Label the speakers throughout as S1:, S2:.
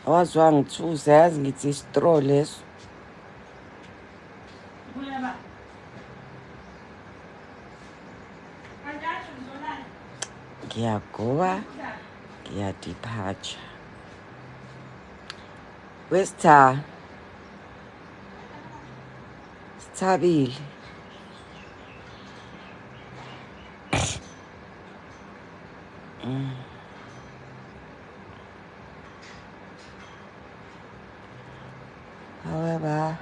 S1: Waze wangithusa yazi ngithi i-straw leso. Ngiyagoa, ngiyadeparture. Wesitha. Sithabile. However,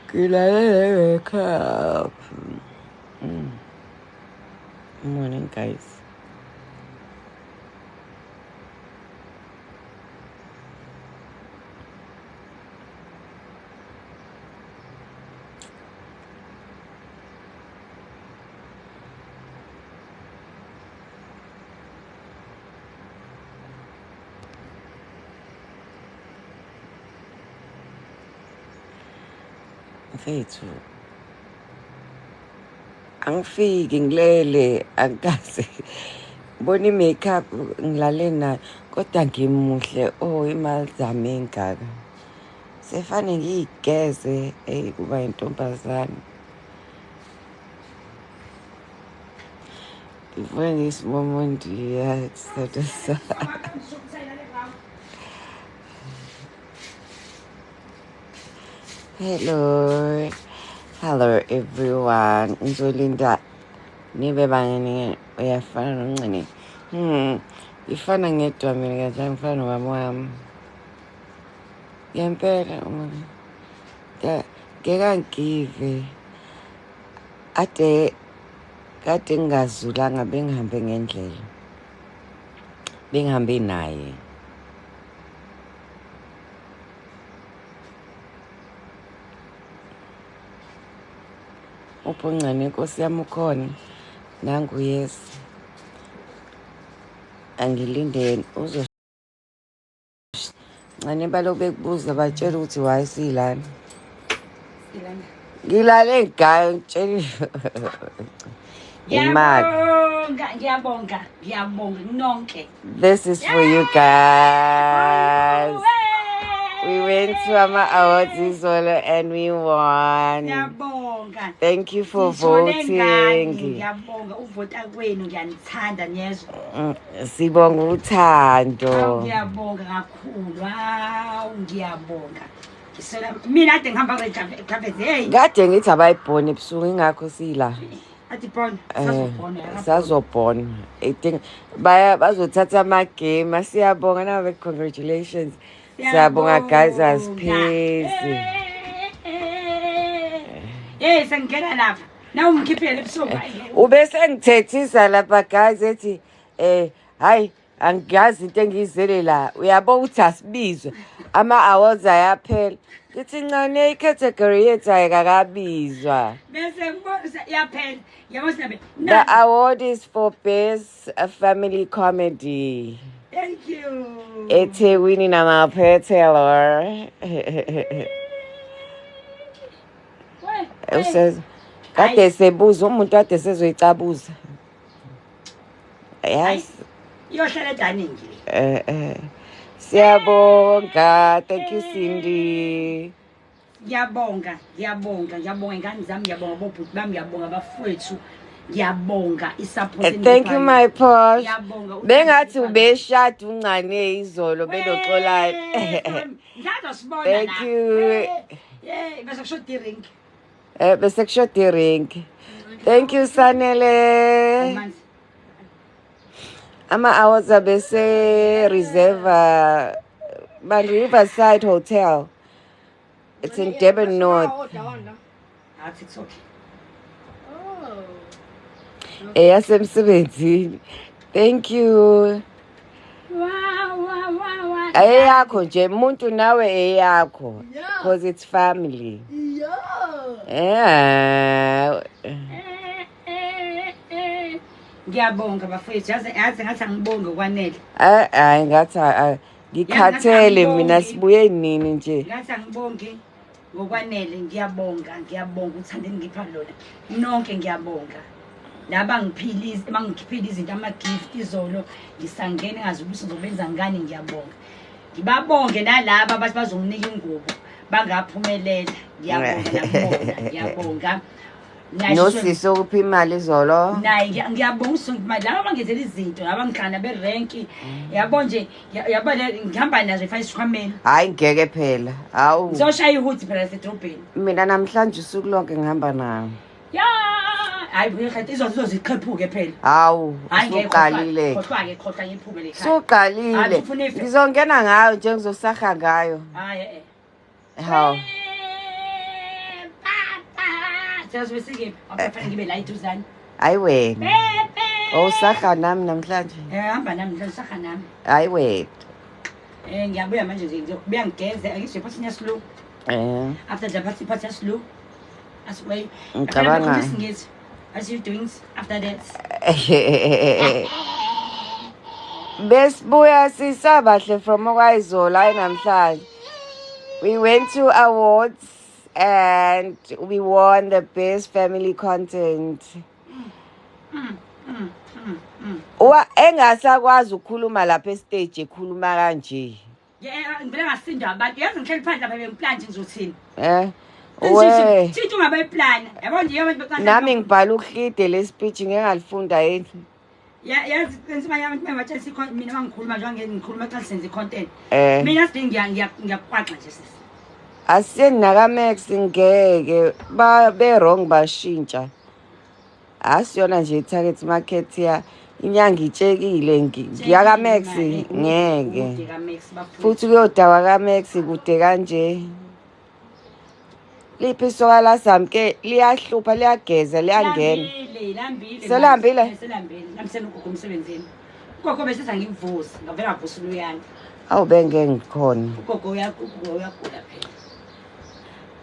S1: ngilalele makeup. Morning, guys. Mfethu, angifiki ngilele, angikaze bona i-makeup ngilale nayo, kodwa ngimuhle. Oh, imali zami engaka. Sefane ngiyigeze, hey, kuba intombazane. Ngifuna ngisimomondiya sithatha. Hello. Hello everyone. Ngizolinda nibe bangene uyafana noncane. Ifana ngedwa mina kanjani ngifana nomama wami. Ngempela uma ngeke angive. Ade kade ngingazulanga bengihambe ngendlela. Bengihambe naye. Upho ncane inkosi yami ukhona. Nangu yes. Angilindeni uzo ncane baloku bekubuza batshela ukuthi why silana. Ngilale ngayo ngitshela imali.
S2: Ngiyabonga, ngiyabonga, ngiyabonga nonke.
S1: This is for you guys. We went to ama awards izolo and we won.
S2: Ngiyabonga.
S1: Thank you for
S2: Ngishone ngani,
S1: voting.
S2: Ngiyabonga uvota kwenu, ngiyanithanda niyezwa.
S1: Sibonga
S2: Awu
S1: uthando.
S2: ngiyabonga kakhulu. Hawu ngiyabonga. Ngisela mina ade ngihamba kule hey.
S1: Kade ngithi abayibhoni ebusuku ingakho sila.
S2: Athi bona sazobona yakabona.
S1: Sazobhona. I think baya bazothatha ama game. Siyabonga nawe, congratulations. Siyabonga guys, asiphezi.
S2: Hey, sengingena lapha. Nawu ngikhiphele ebusuku.
S1: Ubese ngithethisa lapha guys ethi hayi angiyazi into engiyizele la. Uyabo ukuthi asibizwe. Ama awards ayaphela. Ngithi ncane i-category yethu ayikakabizwa.
S2: Bese ngibona yaphela. Yabo sinabe.
S1: The award is for best family comedy.
S2: Thank you.
S1: eThekwini namaphethelo. Usez kade sebuza umuntu kade sezoyicabuza. Yes.
S2: Iyohlala edaningi le.
S1: Siyabonga. Thank you Cindy.
S2: Ngiyabonga, ngiyabonga, ngiyabonga ingane zami, ngiyabonga bobhuti bami, ngiyabonga abafowethu. Ngiyabonga i-support.
S1: Thank you my posh.
S2: Ngiyabonga.
S1: Bengathi ubeshada uncane izolo benoxolana.
S2: Ngizosibona.
S1: Thank you.
S2: Yeah, bese kushoda i-ring.
S1: Bese kushoda i-ring. Thank you Sanele. Ama awards abese reserve Bantu Riverside Hotel. It's in Durban North.
S2: Athi it's okay.
S1: Eyasemsebenzini. Thank you.
S2: Wow, wow, wow, wow.
S1: Eyakho nje umuntu nawe eyakho because it's family. Yeah.
S2: Ngiyabonga bafowethu, yazi yazi ngathi angibonge kwanele.
S1: Hayi ngathi ngikhathele mina sibuye nini nje.
S2: Ngathi angibonge ngokwanele, ngiyabonga, ngiyabonga uthando engipha lona. Nonke ngiyabonga. Laba bangiphiphile izinto, ama-gift izolo, ngisangene ngazi ukuthi ngizobenza ngani. Ngiyabonga, ngibabonge nalaba abathi bazonginika ingubo bangaphumelela. Ngiyabonga nakubona, ngiyabonga. Naye
S1: Nosisi okuphi imali izolo.
S2: Naye ngiyabonga usonke imali, laba bangenzela izinto, laba ngihlangana berenki, yabo nje, yabo ngihamba nazo ifake esikhwameni.
S1: Hayi, ngeke phela, hawu.
S2: Ngizoshaya ihuthi phela lasedrobheni.
S1: Mina namhlanje usuku lonke ngihamba nayo.
S2: Ya, hayi buye, izoziqhephuke phela.
S1: Hawu.
S2: Hayi ngeke.
S1: Usuqalile.
S2: Khohlwa-ke, khohlwa, ngiphume le khaya.
S1: Suqalile.
S2: Hayi, ufuna ife.
S1: Ngizongena ngayo nje, ngizosaha ngayo.
S2: Hayi,
S1: Hawu.
S2: Siyazobe sikephi? Akufanele ngibe la eduzane.
S1: Hayi wena.
S2: Pepe.
S1: Owusaha nami namhlanje.
S2: Hamba nami, ngizosaha nami.
S1: Hayi wena.
S2: Ngiyabuya manje nje, ngizobuya ngigeze, angisho iphathi yaslu. After the party, party yaslu. Asibuye.
S1: Ngicabanga-
S2: Isingisi. As you doing after that?
S1: Besibuya sisabahle from okwayizolo, hayi namhlanje. We went to awards and we won the best family content. Wa engasakwazi ukukhuluma lapha estage, ekhuluma kanje.
S2: Yeah, ngivele ngasindwa abantu. Yazi ngihleli phandle lapha, bengiplan nje ngizothini.
S1: We.
S2: Thinthi ungabayiplana. Yabo nje abantu beqala.
S1: Nami ngibhala uhlide le speech, ngeke ngalifunda yini.
S2: Ya, yazi insima yami batshela sikho mina mangikhuluma nje, ngikhuluma xa senze i-content. Mina side ngiyakwaxa nje sisi.
S1: Asiyeni nakaMax, ngeke ba be wrong, bashintsha. Asiyona nje i-target market ya inyanga itshekile, ngiya kaMax ngeke.
S2: Kude kaMax bafuna.
S1: Futhi kuyodawa kaMax kude kanje. Liphi isoka lasamke, liyahlupha, liyageza, liyangena.
S2: Lambile, lambile.
S1: Selambile?
S2: Manje. Selambile. Lambisela ugogo emsebenzini. Ugogo bese sangivusa, ngavela ngavusa uluyana.
S1: Awu, bengeke ngikhona.
S2: Ugogo uyagula phela.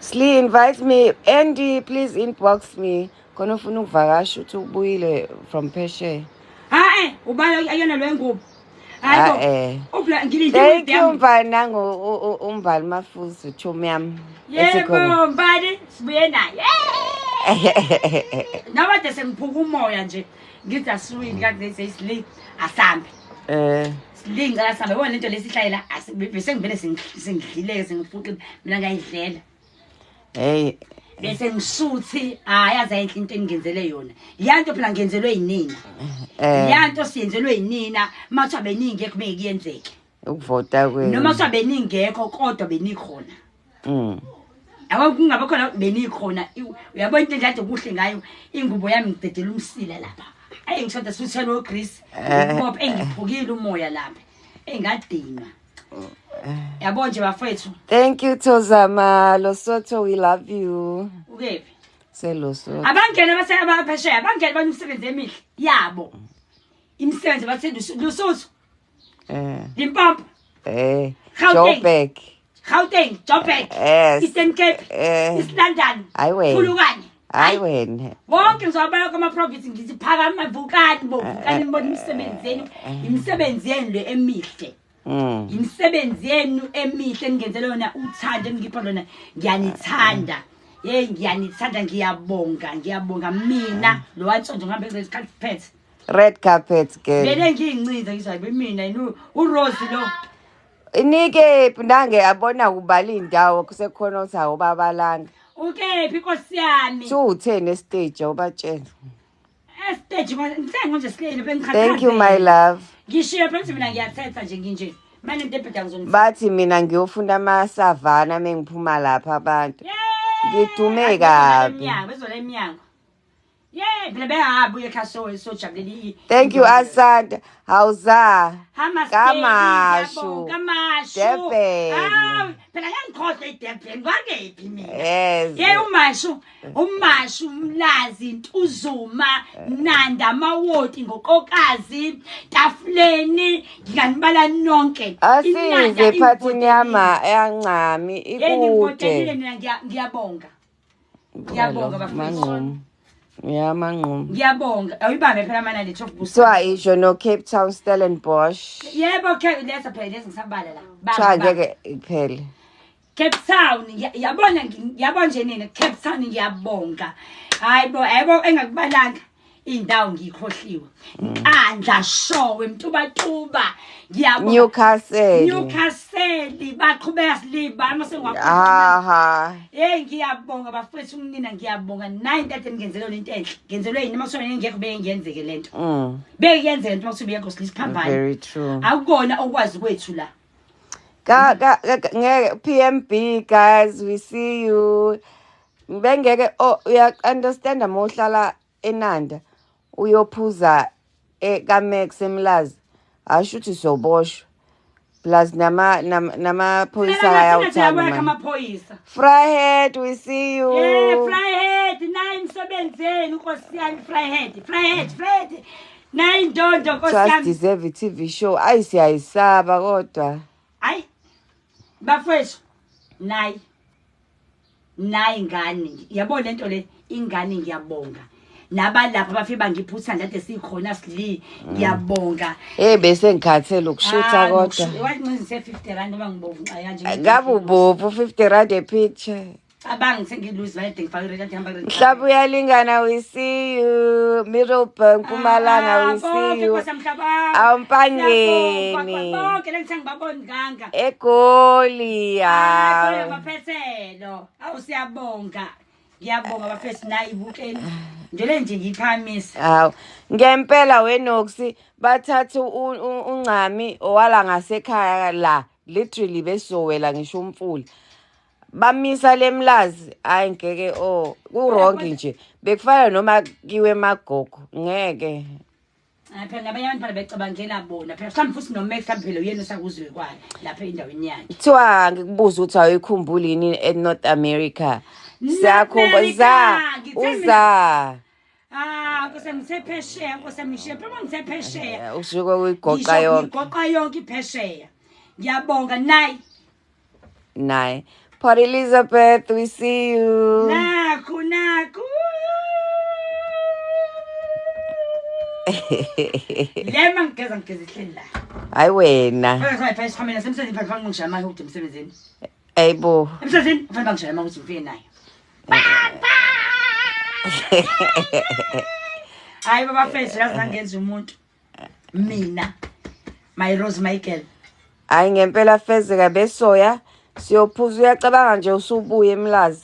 S1: Sli, invite me. Andy, please inbox me. Khona ufuna ukuvakasha, uthi ubuyile from phesheya.
S2: Ha eh, ubani ayona lo ngubo? Hayi bo.
S1: Ah, eh.
S2: Ubla ngilinde.
S1: Thank you mfana, nangu uMbali Mafusi, chomi yami. Ethi khona.
S2: Yebo, mbali, sibuye naye. Nabade sengiphuka umoya nje. Ngithi asiwini kade seyisli asambe. Sli, ngicela sambe. Yabona lento lesihlayela bese ngivele sengidlile, sengifuqile mina, ngayidlela.
S1: Hey.
S2: Bese ngisuthi, hayi, aze ayinhle into engenzele yona. Yanto phela ngenzelwe yinina. Yanto siyenzelwe yinina, mathiwa beningekho bengiyenzeke.
S1: Ukuvota kwenu.
S2: Noma kuthiwa beningekho kodwa benikhona. Yabo, kungabe khona benikhona. Uyabona into enjade kuhle ngayo ingubo yami, ngidedela umsila lapha. Ayi, ngishoda suthela oGreece. Ngibophe, engiphukile umoya lapha. Engadinwa. Yabo nje bafethu.
S1: Thank you Tozama, Lesotho, we love you.
S2: Ukephi?
S1: Selosotho.
S2: Abangena base abaphesheya, abangena banemisebenzi emihle yabo. Imisebenzi bathe Lesotho, Limpopo, Gauteng.
S1: Joburg.
S2: Gauteng, Joburg,
S1: Yes.
S2: Eastern Cape, East London,
S1: Hayi wena.
S2: Phulukwane.
S1: Hayi wena.
S2: Wonke ngizobala kwama-province, ngithi phakama, vukani bo, vukani nibone imisebenzi yenu, imisebenzi yenu le emihle. Imisebenzi yenu emihle ningenzele yona, uthando eningipha lona, ngiyanithanda. Yeyi, ngiyanithanda, ngiyabonga, ngiyabonga mina lo wansonto ngihambe kulesi khathi siphethe.
S1: Red carpet girl.
S2: Vele ngiyincinza, ngithi mina yini uRose lo.
S1: Inike nange abona kubala indawo kusekhona uthi awubabalanga.
S2: Ukephi inkosi yami?
S1: 2:10 estage, awubatshela.
S2: Estage ngithenga nje silele.
S1: Thank you my love.
S2: Ngishiye phela ukuthi mina ngiyathetha nje, nginje manje into ebheda ngizonisa.
S1: Bathi mina ngiyofunda amasavana mengiphuma lapha abantu. Ngidume kabi.
S2: Iminyango bezola iminyango, ye phela bengabuye ekhaya, sojabulela
S1: Thank you Asanda. Hawuza.
S2: Kamashu.
S1: Kamashu.
S2: Kamashu.
S1: Durban.
S2: Hawu, phela ngangikhohlwa iDurban, kwakephi mina?
S1: Yes.
S2: Ye uMashu, uMashu, Mlazi, Ntuzuma, Nanda, Mawoti, Ngokokazi, Tafuleni, nginganibala nonke.
S1: Asize ephathini yama yancami
S2: Yey, ngivotelile
S1: ikude.
S2: mina, ngiyabonga. Ngiyabonga bafethu.
S1: Manqumu. Ya manqumu.
S2: Ngiyabonga. Awuyibambe phela mana le top boost.
S1: Kuthiwa isho no Cape Town, Stellenbosch.
S2: Yebo, ke letha phela lezi ngisabala la. Bamba,
S1: Cha,
S2: bamba.
S1: ngeke iphele.
S2: Cape Town, yabona yabona nje nina Cape Town, ngiyabonga. Hayibo, hayibo, engakubalanga. Indawo ngikhohliwe. Nkandla, Showe, Mtubatuba, ngiyabonga.
S1: Newcastle.
S2: Newcastle baqhubeka siliba uma sengiwakhuluma.
S1: Aha.
S2: Hey, ngiyabonga bafethu, kunina ngiyabonga. Nayi into ade ningenzelwe into enhle. Ngenzelwe yini uma kusona ngekho bengiyenzeke lento. Bengiyenzeke lento uma kusuke ngekho silisiphambane.
S1: Very true.
S2: Akukona okwazi kwethu la.
S1: Ka ka ngeke PMB guys, we see you. Bengeke, oh, uya understand mohlala eNanda uyophuza ekaMax eMlazi, asho ukuthi soboshwa plus nama namaphoyisa ayawuthanda
S2: manje amaphoyisa.
S1: Vryheid, we see you.
S2: Yeah, Vryheid, nayi imsebenzeni Nkosi yami, Vryheid, Vryheid, Vryheid. Nayi indondo Nkosi yami.
S1: Just deserve TV show. Ayi siyayisaba kodwa.
S2: Ayi bafethu, nayi nayi ingane, yabo lento le ingane, ngiyabonga. Nabalapha bafike bangiphutha ndade sikhona sili, ngiyabonga.
S1: Hey, bese ngikhathele ukushutha kodwa.
S2: Wancizise 50 rand noma ngibovu nxa kanje.
S1: Ngabe ubovu 50 rand a picture.
S2: Cabanga sengiluze bayede ngifake irent ngihamba irent.
S1: Mhlaba uyalingana, we see you. Middleburg, Mpumalanga, we see you. Awumpangeni.
S2: Bonke lengithe ngibaboni kanga.
S1: Egoli
S2: ya. Baphethelo. Awu siyabonga. Ngiyabonga bafethu, nayi ibukeni. Nje nje ngiphamisa.
S1: Hawu, ngempela wenoxi bathatha uNcami owala ngasekhaya la, literally besowela ngisho umfula. Bamisa lemlazi, hayi ngeke, oh ku wrong nje. Bekufana noma kiwe emagogo, ngeke.
S2: Phela nabanye abantu phela becabangela bona. Phela mhlawumbe futhi noMax mhlawumbe phela uyena osakuzwe kwayo lapha endaweni yakhe.
S1: Kuthiwa ngikubuza ukuthi awuyikhumbuli yini eNorth America. Siyakhumbuza uza.
S2: Ah, Nkosi yami ngisephesheya, Nkosi yami ngishiye, phela ngisephesheya.
S1: Usuke uyigoqa yonke.
S2: Ngigoqa yonke iphesheya. Ngiyabonga nayi.
S1: Nayi. Port Elizabeth, we see you.
S2: Nakhu nakhu. Lema ngigeza ngigeza ihleli la.
S1: Hayi wena.
S2: Phela phela isikhwameni semsebenzini phela ngishaya amanye ukuthi emsebenzini.
S1: Ayibo.
S2: Emsebenzini fanele bangishaya amanye ukuthi ngifike nayo. Hayi baba fethu, yazi ngangenza umuntu. Mina my Rose Michael.
S1: Hayi ngempela Fezeka besoya siyophuza, uyacabanga nje usubuye eMlazi.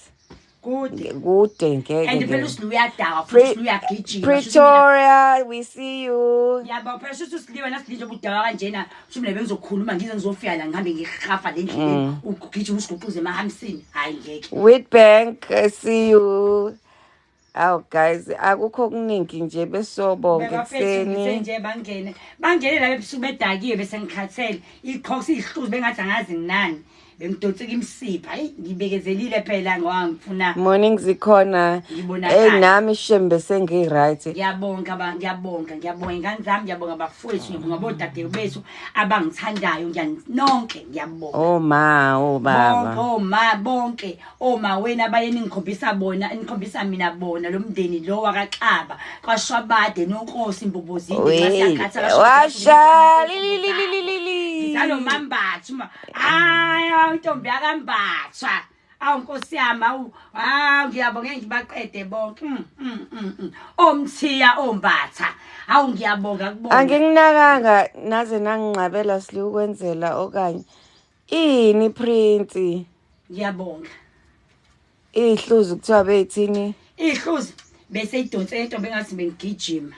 S2: Kude.
S1: Kude ngeke.
S2: And phela usiyadawa futhi uyagijima.
S1: Pretoria, we see you.
S2: Yabo phela shuthi usiliwe nasilindle ubudawa kanjena. Shuthi mina bengizokhuluma ngize ngizofika la ngihambe ngihafa le ndleleni ugijima usiguquze emahamisini. Hayi ngeke.
S1: Witbank, see you. Aw guys, akukho okuningi nje besobonke
S2: ekseni. Nje bangene. Bangene la ebusuku bedakiwe bese ngikhathele. Iqhoks ihluzi bengathi angazi nginani. Bengidonseka imsipha. Hayi ngibekezelile phela ngoba ngifuna.
S1: Morning zikhona. Hey nami shembe sengi right.
S2: Ngiyabonga ba, ngiyabonga, ngiyabonga ingane zami, ngiyabonga bafowethu, ngiyabonga bodadewethu bethu abangithandayo, ngiyanonke ngiyabonga.
S1: Oh ma, oh baba.
S2: Bonke oma bonke, oma wena abaye ningikhombisa bona, nikhombisa mina bona lo mndeni lo wakaXaba, kwaShwabade noNkosi Mbobozini ngasiyakhatha
S1: washa li li li li li.
S2: Ngizalo mambathu ma. Hayi intombi yakambathwa. Awu Nkosi yami, awu ngiyabonga ngibaqede bonke. Omthiya ombatha. Awu ngiyabonga kubona.
S1: Anginginakanga naze nanginqabela silikwenzela okanye ini print.
S2: Ngiyabonga.
S1: Ihluzu kuthiwa beyithini?
S2: Ihluzu bese idonse intombi engathi bengigijima.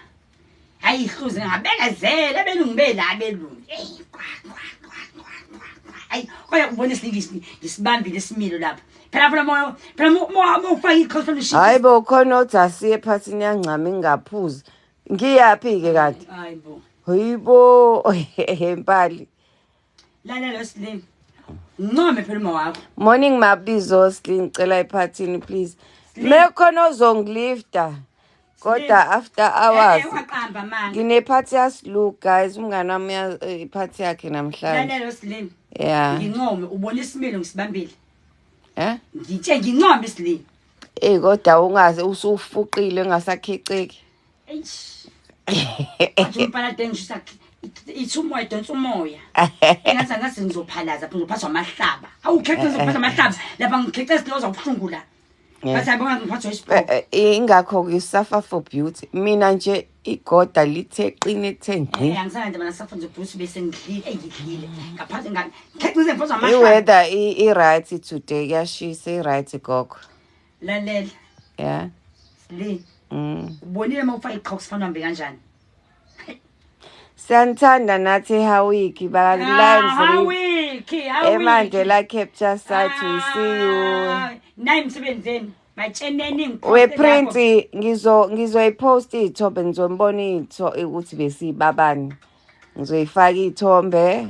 S2: Hayi ihluzu ngabekezela abelungu bela abelungu. Hey kwa kwa kwa kwa kwa. Hayi kodwa ubona isilingisi ngisibambile isimilo lapha. Phela phela moya phela moya ufaka ikhosana shift.
S1: Hayi bo khona othi asiye ephathini yangcama ingaphuzi. Ngiyaphi ke kanti?
S2: Hayibo.
S1: Hayibo empali.
S2: Lalela Slim. Ncome phela uma wakho.
S1: Morning mabizo Slim, ngicela ephathini please. Mekhona ozongilifta. Kodwa after hours.
S2: Ungaqamba manje.
S1: Nginephathi yasilu guys, umngane wami iphathi yakhe namhlanje.
S2: Lalela Slim.
S1: Yeah.
S2: Ngincome ubona isimilo ngisibambile.
S1: Eh?
S2: Ngitshe ngincome Slim.
S1: Eh kodwa ungaze usufuqile ungasakhiceki.
S2: Eish. Manje umpala ngishisa ithi umoya idonsa umoya. Engathi angathi ngizophalaza ngizophathwa amahlaba. Awukhexe ngizophathwa amahlaba lapha ngikhexe siloza ubuhlungu la. Bathi ayibonga ngiphathwa isibhobo.
S1: Ingakho you suffer for beauty. Mina nje igoda lithe qine the ngqi.
S2: Angisana mina suffer nje beauty bese ngidlile, engidlile. Ngaphandle ngikheqize ngiphathwa amahlaba.
S1: I-weather i-right today, kuyashisa, i-right gogo.
S2: Lalela.
S1: Yeah.
S2: Le. Ubonile uma ufaka iqhoks fanele uhambe kanjani?
S1: Siyanithanda nathi Hawiki baka
S2: Hawiki, Hawiki.
S1: Emandela Capture Site, we see you.
S2: Nayi emsebenzini. Batsheneni ngiposte.
S1: We print ngizoyipost iy'thombe, ngizombona ukuthi besibabani. Ngizoyifaka iy'thombe.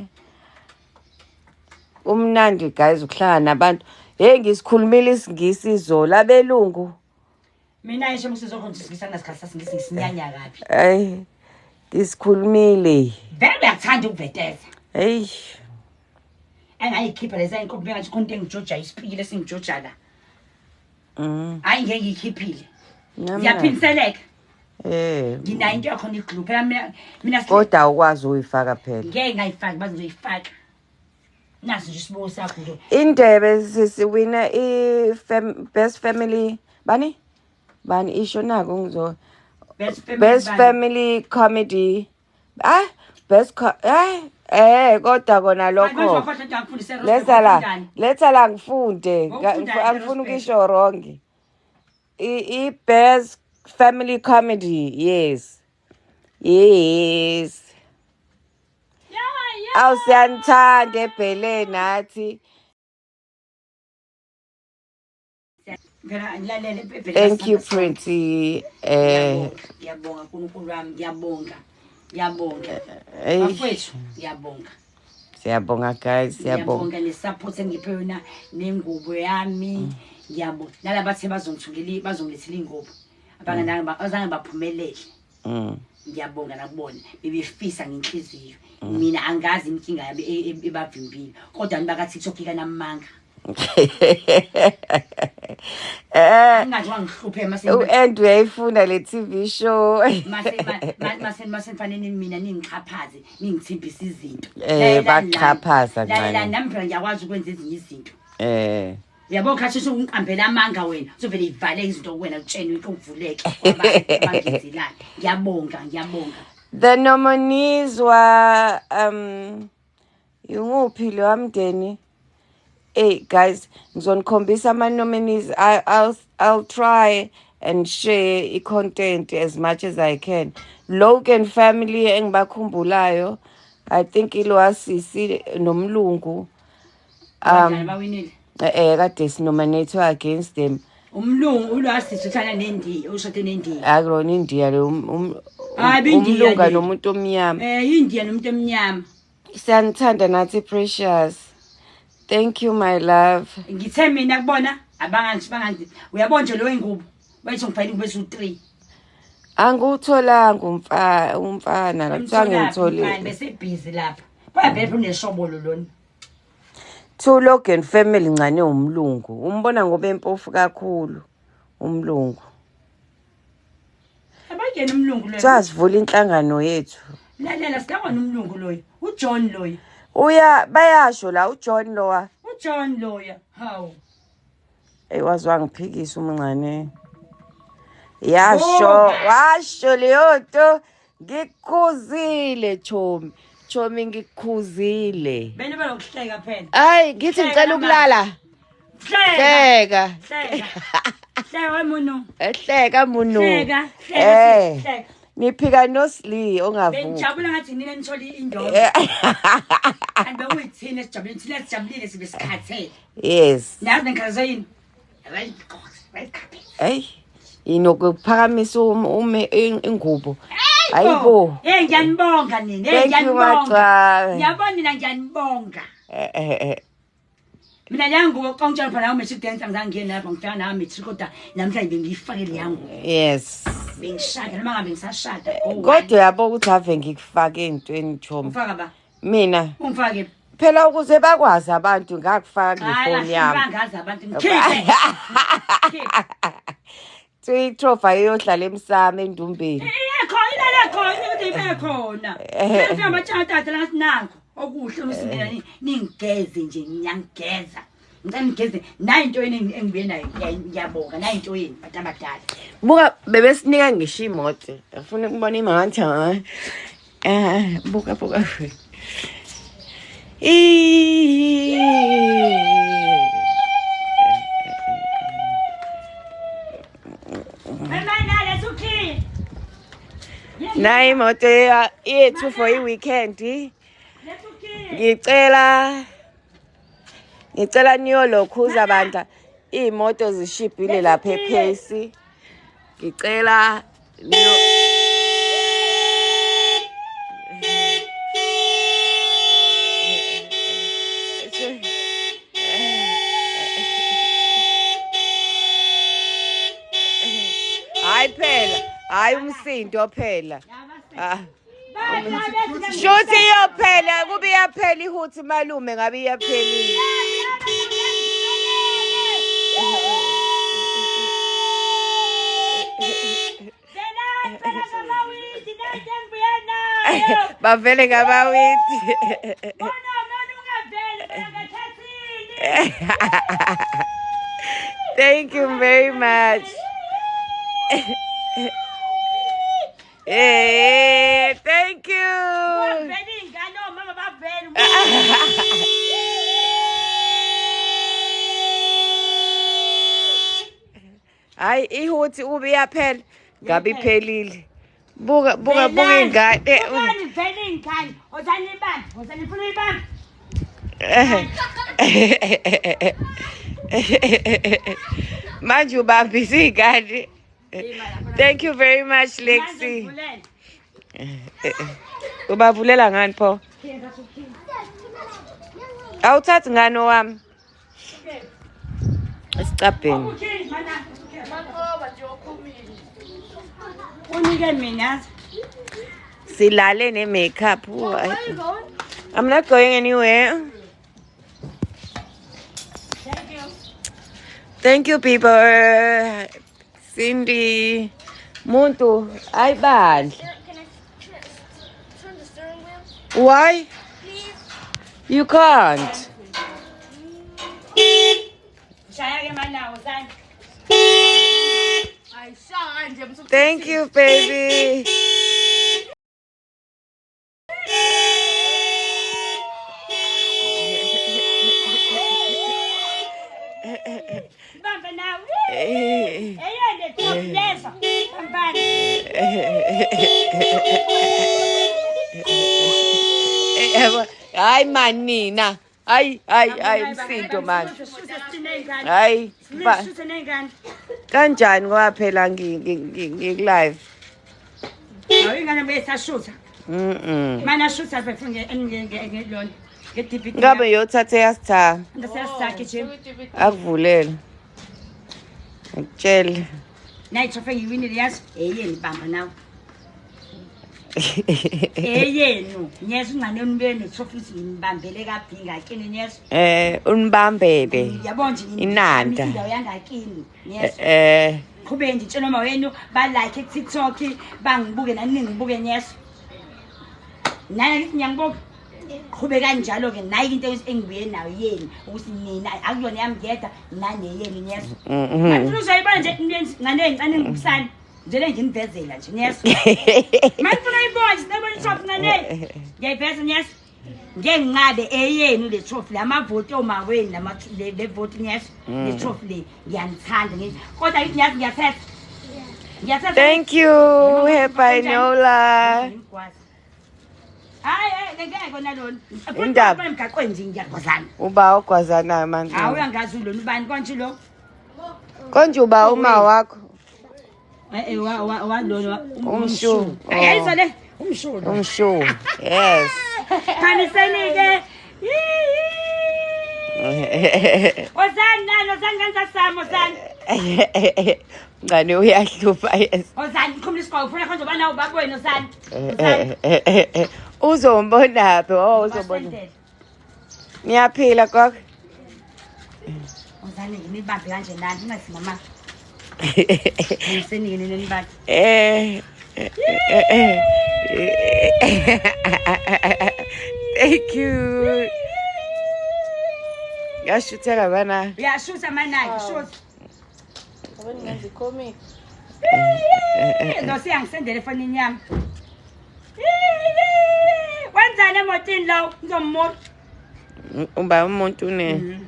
S1: Kumnandi guys ukuhlangana nabantu. Hey, ngisikhulumile isiNgisi izolo abelungu.
S2: Mina ngisho msizokhona isingisi angasikhathi sasingisi ngisinyanya kabi.
S1: Hey, ngisikhulumile.
S2: Vele uyakuthanda ukuveteza.
S1: Hey.
S2: Engayikhipha leza inkomo bengathi khona into engijoja isipikile esingijoja la. Hayi ngeke ngiyikhiphile. Ngiyaphindiseleka. Nginayo into yakhona iglue phela mina
S1: kodwa awukwazi uyifaka phela.
S2: Ngeke ngayifaki baze ngizoyifaka. Naso nje isibuko sakho nje.
S1: Indebe sisiwina i best family bani? Bani isho nako ngizo best family comedy. Ah, best kodwa kona lokho. Letha la ngifunde. Angifuni ukisho wrong. I best family comedy, yes. Yes.
S2: Yeah.
S1: Awu siyanithanda ebhele nathi. Thank you Prince.
S2: Ngiyabonga uNkulunkulu wami, ngiyabonga. Ngiyabonga. Bafowethu, ngiyabonga.
S1: Siyabonga guys, siyabonga.
S2: Ngiyabonga ne support engiphe yona nengubo yami. Ngiyabonga. Nalabathe bazongithungela, bazongilethela ingubo. Abangani baphumelele. Ngiyabonga nakubona. Bebefisa ngenhliziyo. Mina angazi inkinga yabe ebavimbile. Kodwa nibaka TikTok ikanamanga. Angazi wangihluphe mase
S1: uend uyayifuna le TV show.
S2: Mase mfanele mina ningixhaphaze, ningithembise izinto.
S1: Baxhaphaza
S2: kancane. La nami phela ngiyakwazi ukwenza ezinye izinto. Uyabona khathi usungiqambela amanga wena, uzovele ivale izinto kuwena utshene into uvuleke kwabangenzelana. Ngiyabonga, ngiyabonga.
S1: The nominees were yunguphi lo amndeni? Hey guys, ngizonikhombisa ama nominees. I'll try and share i content as much as I can. Logan family engibakhumbulayo, I think ilwasisi nomlungu.
S2: Bawinile.
S1: Kade sinominate against them.
S2: Umlungu ulwasisi uthana nendiya, ushade nendiya.
S1: Akulona India le, umlungu nomuntu omnyama.
S2: India nomuntu omnyama.
S1: Siyanithanda nathi Precious. Thank you my love.
S2: Ngithe mina kubona abangangi uyabona nje lo ingubo bayithi ngifayile ingubo ezu 3.
S1: Angutholanga umfana la kuthiwa ngimtholile.
S2: Bese busy lapha. Bayavele uneshobolo lona.
S1: Two Logan family ngane umlungu. Umbona ngoba empofu kakhulu umlungu.
S2: Abangena umlungu loyo.
S1: Sasivula inhlangano yethu.
S2: Lalela sikabona umlungu loyo. uJohn loyo.
S1: Uya bayasho la uJohn lowa.
S2: uJohn loya. Hawu.
S1: Ey wazwa ngiphikisa umncane. Yasho, washo leyo nto ngikukhuzile Chomi. Chomi ngikukhuzile.
S2: Bene balokuhleka phela.
S1: Hayi ngithi ngicela ukulala.
S2: Hleka. Hleka. Hleka munu.
S1: Hleka munu.
S2: Hleka. Hleka.
S1: Niphika noSli ongavuki.
S2: Bengijabula ngathi nina nithole indoda. Angibe kuyithina esijabulile, thina sijabulile sibe sikhathele.
S1: Yes.
S2: Nazi ngikhathazwe yini? Right carpet.
S1: Hey, inokuphakamisa ume ingubo. Hayibo.
S2: Hey ngiyanibonga nina. Hey ngiyanibonga. Ngiyabona nina ngiyanibonga. Mina yangubo kongitshela phela nawe matric dance angizange ngiye lapho ngifika nawe matric kodwa namhlanje bengiyifakele yangubo.
S1: Yes.
S2: Bengishada noma ngabe ngisashada.
S1: Kodwa uyabo ukuthi ave ngikufake entweni Chomi.
S2: Ufaka ba?
S1: Mina.
S2: Ungifake
S1: phela ukuze bakwazi abantu ngakufaka ngefoni yami.
S2: Hayi bangazi abantu ngikhiphe.
S1: Trophy ayohlala emsamo endumbeni.
S2: Iyekho ilale khona ukuthi ibe khona. Ngifika amatshata la ngathi nango okuhle usingena ningigeze nje ngiyangigeza. Ngicela nigeze nayi into yenu engibuye nayo, ngiyabonga nayi into yenu bantu abadala.
S1: Buka bebesinika ngisho imoto. Afuna ukubona imoto. Buka buka. Nayi imoto yethu for i-weekend. Ngicela niyolokhuza bandla, iy'moto zishibhile lapha ePace. Ngicela niyo hayi phela, hayi umsindo phela. Shuthi iyophela, kube iyaphela ihuthi malume ngabe iyaphelile. Bavele ngabawiti. Thank you very much. Hey, thank you. Hayi ihuthi ube iyaphela ngabe iphelile. Buka buka buka ingane.
S2: Ubani vele ingane? Ozani ibamba, ozani ifuna ibamba.
S1: Manje ubambisa ingane. Thank you very much, Lexi. Ubavulela ngani pho? Awuthathi ngani owami? Esicabheni.
S2: Unike mina.
S1: Silale ne makeup. I'm not going anywhere.
S2: Thank you.
S1: Thank you, people. Cindy, Muntu, ay bandla.
S3: Can I turn the steering wheel?
S1: Why?
S3: Please.
S1: You can't. Thank you, baby. Hayi manina, hayi hayi hayi umsindo manje. Hayi kanjani ngoba phela ngi-live.
S2: Hayi ingane beyisashutha. Mana shutha befuna ngelona. Nge-DVD.
S1: Ngabe yothatha yasitha.
S2: Ndasiyasakhe nje.
S1: Akuvulele. Ngitshele.
S2: Nayi trophy ngiwinile yazi. Eyeni bamba nawe. Eyenu, nyeso ingane unibe netrophy ngimbambele kabhinga kini nyeso.
S1: Unibambele.
S2: Yabo nje
S1: inanda.
S2: Indawo yangakini nyeso. Qhubeke nje tshela uma wenu ba like TikTok bangibuke nani ningibuke nyeso. Nani ngithi ngiyangibuka. Qhube kanjalo ke nayi into engibuye nayo yeni ukuthi nina akuyona yami ngedwa nane yenu nyeso. Manje uzoyibona nje ngane encane ngibusana. Nje nginivezela nje nyeso. Manje ufuna uyibona nje nabona itrophy ngane. Ngiyayiveza nyeso. Ngeke nginqabe eyenu le trophy lamavoti omaweni lama le vote nyeso. Le trophy le ngiyanithanda ngithi kodwa ngithi ngiyazi ngiyathetha. Ngiyathetha.
S1: Thank you, Happy Nola.
S2: Hayi ngeke kona lona.
S1: Indaba
S2: emgaqweni nje ngiyagwazana.
S1: Uba ogwazanayo manje.
S2: Hawu uyangazi lona ubani konje lo?
S1: Konje uba uma wakho.
S2: Wa lona
S1: umshu.
S2: Ayizwa le umshu.
S1: Umshu. Yes.
S2: Khanyiseni ke. Ozani nani ozani kanza sami ozani.
S1: Ngane uyahlupha yes.
S2: Ozani khumula isigqoko ufuna konje uba nawo baba wena ozani.
S1: Uzombona phi? Oh uzobona. Niyaphila gogo?
S2: Ozani nginibambe kanje nani ungathi mama. Ngisenike nini nibambe.
S1: Thank you. Yashutheka bana.
S2: Uyashutha manaki, shoot.
S3: Yabona ngenza i-comic.
S2: No siyangisendele efonini yami. Wenzani emotini lo? Ngizommoto.
S1: Umba umuntu ne.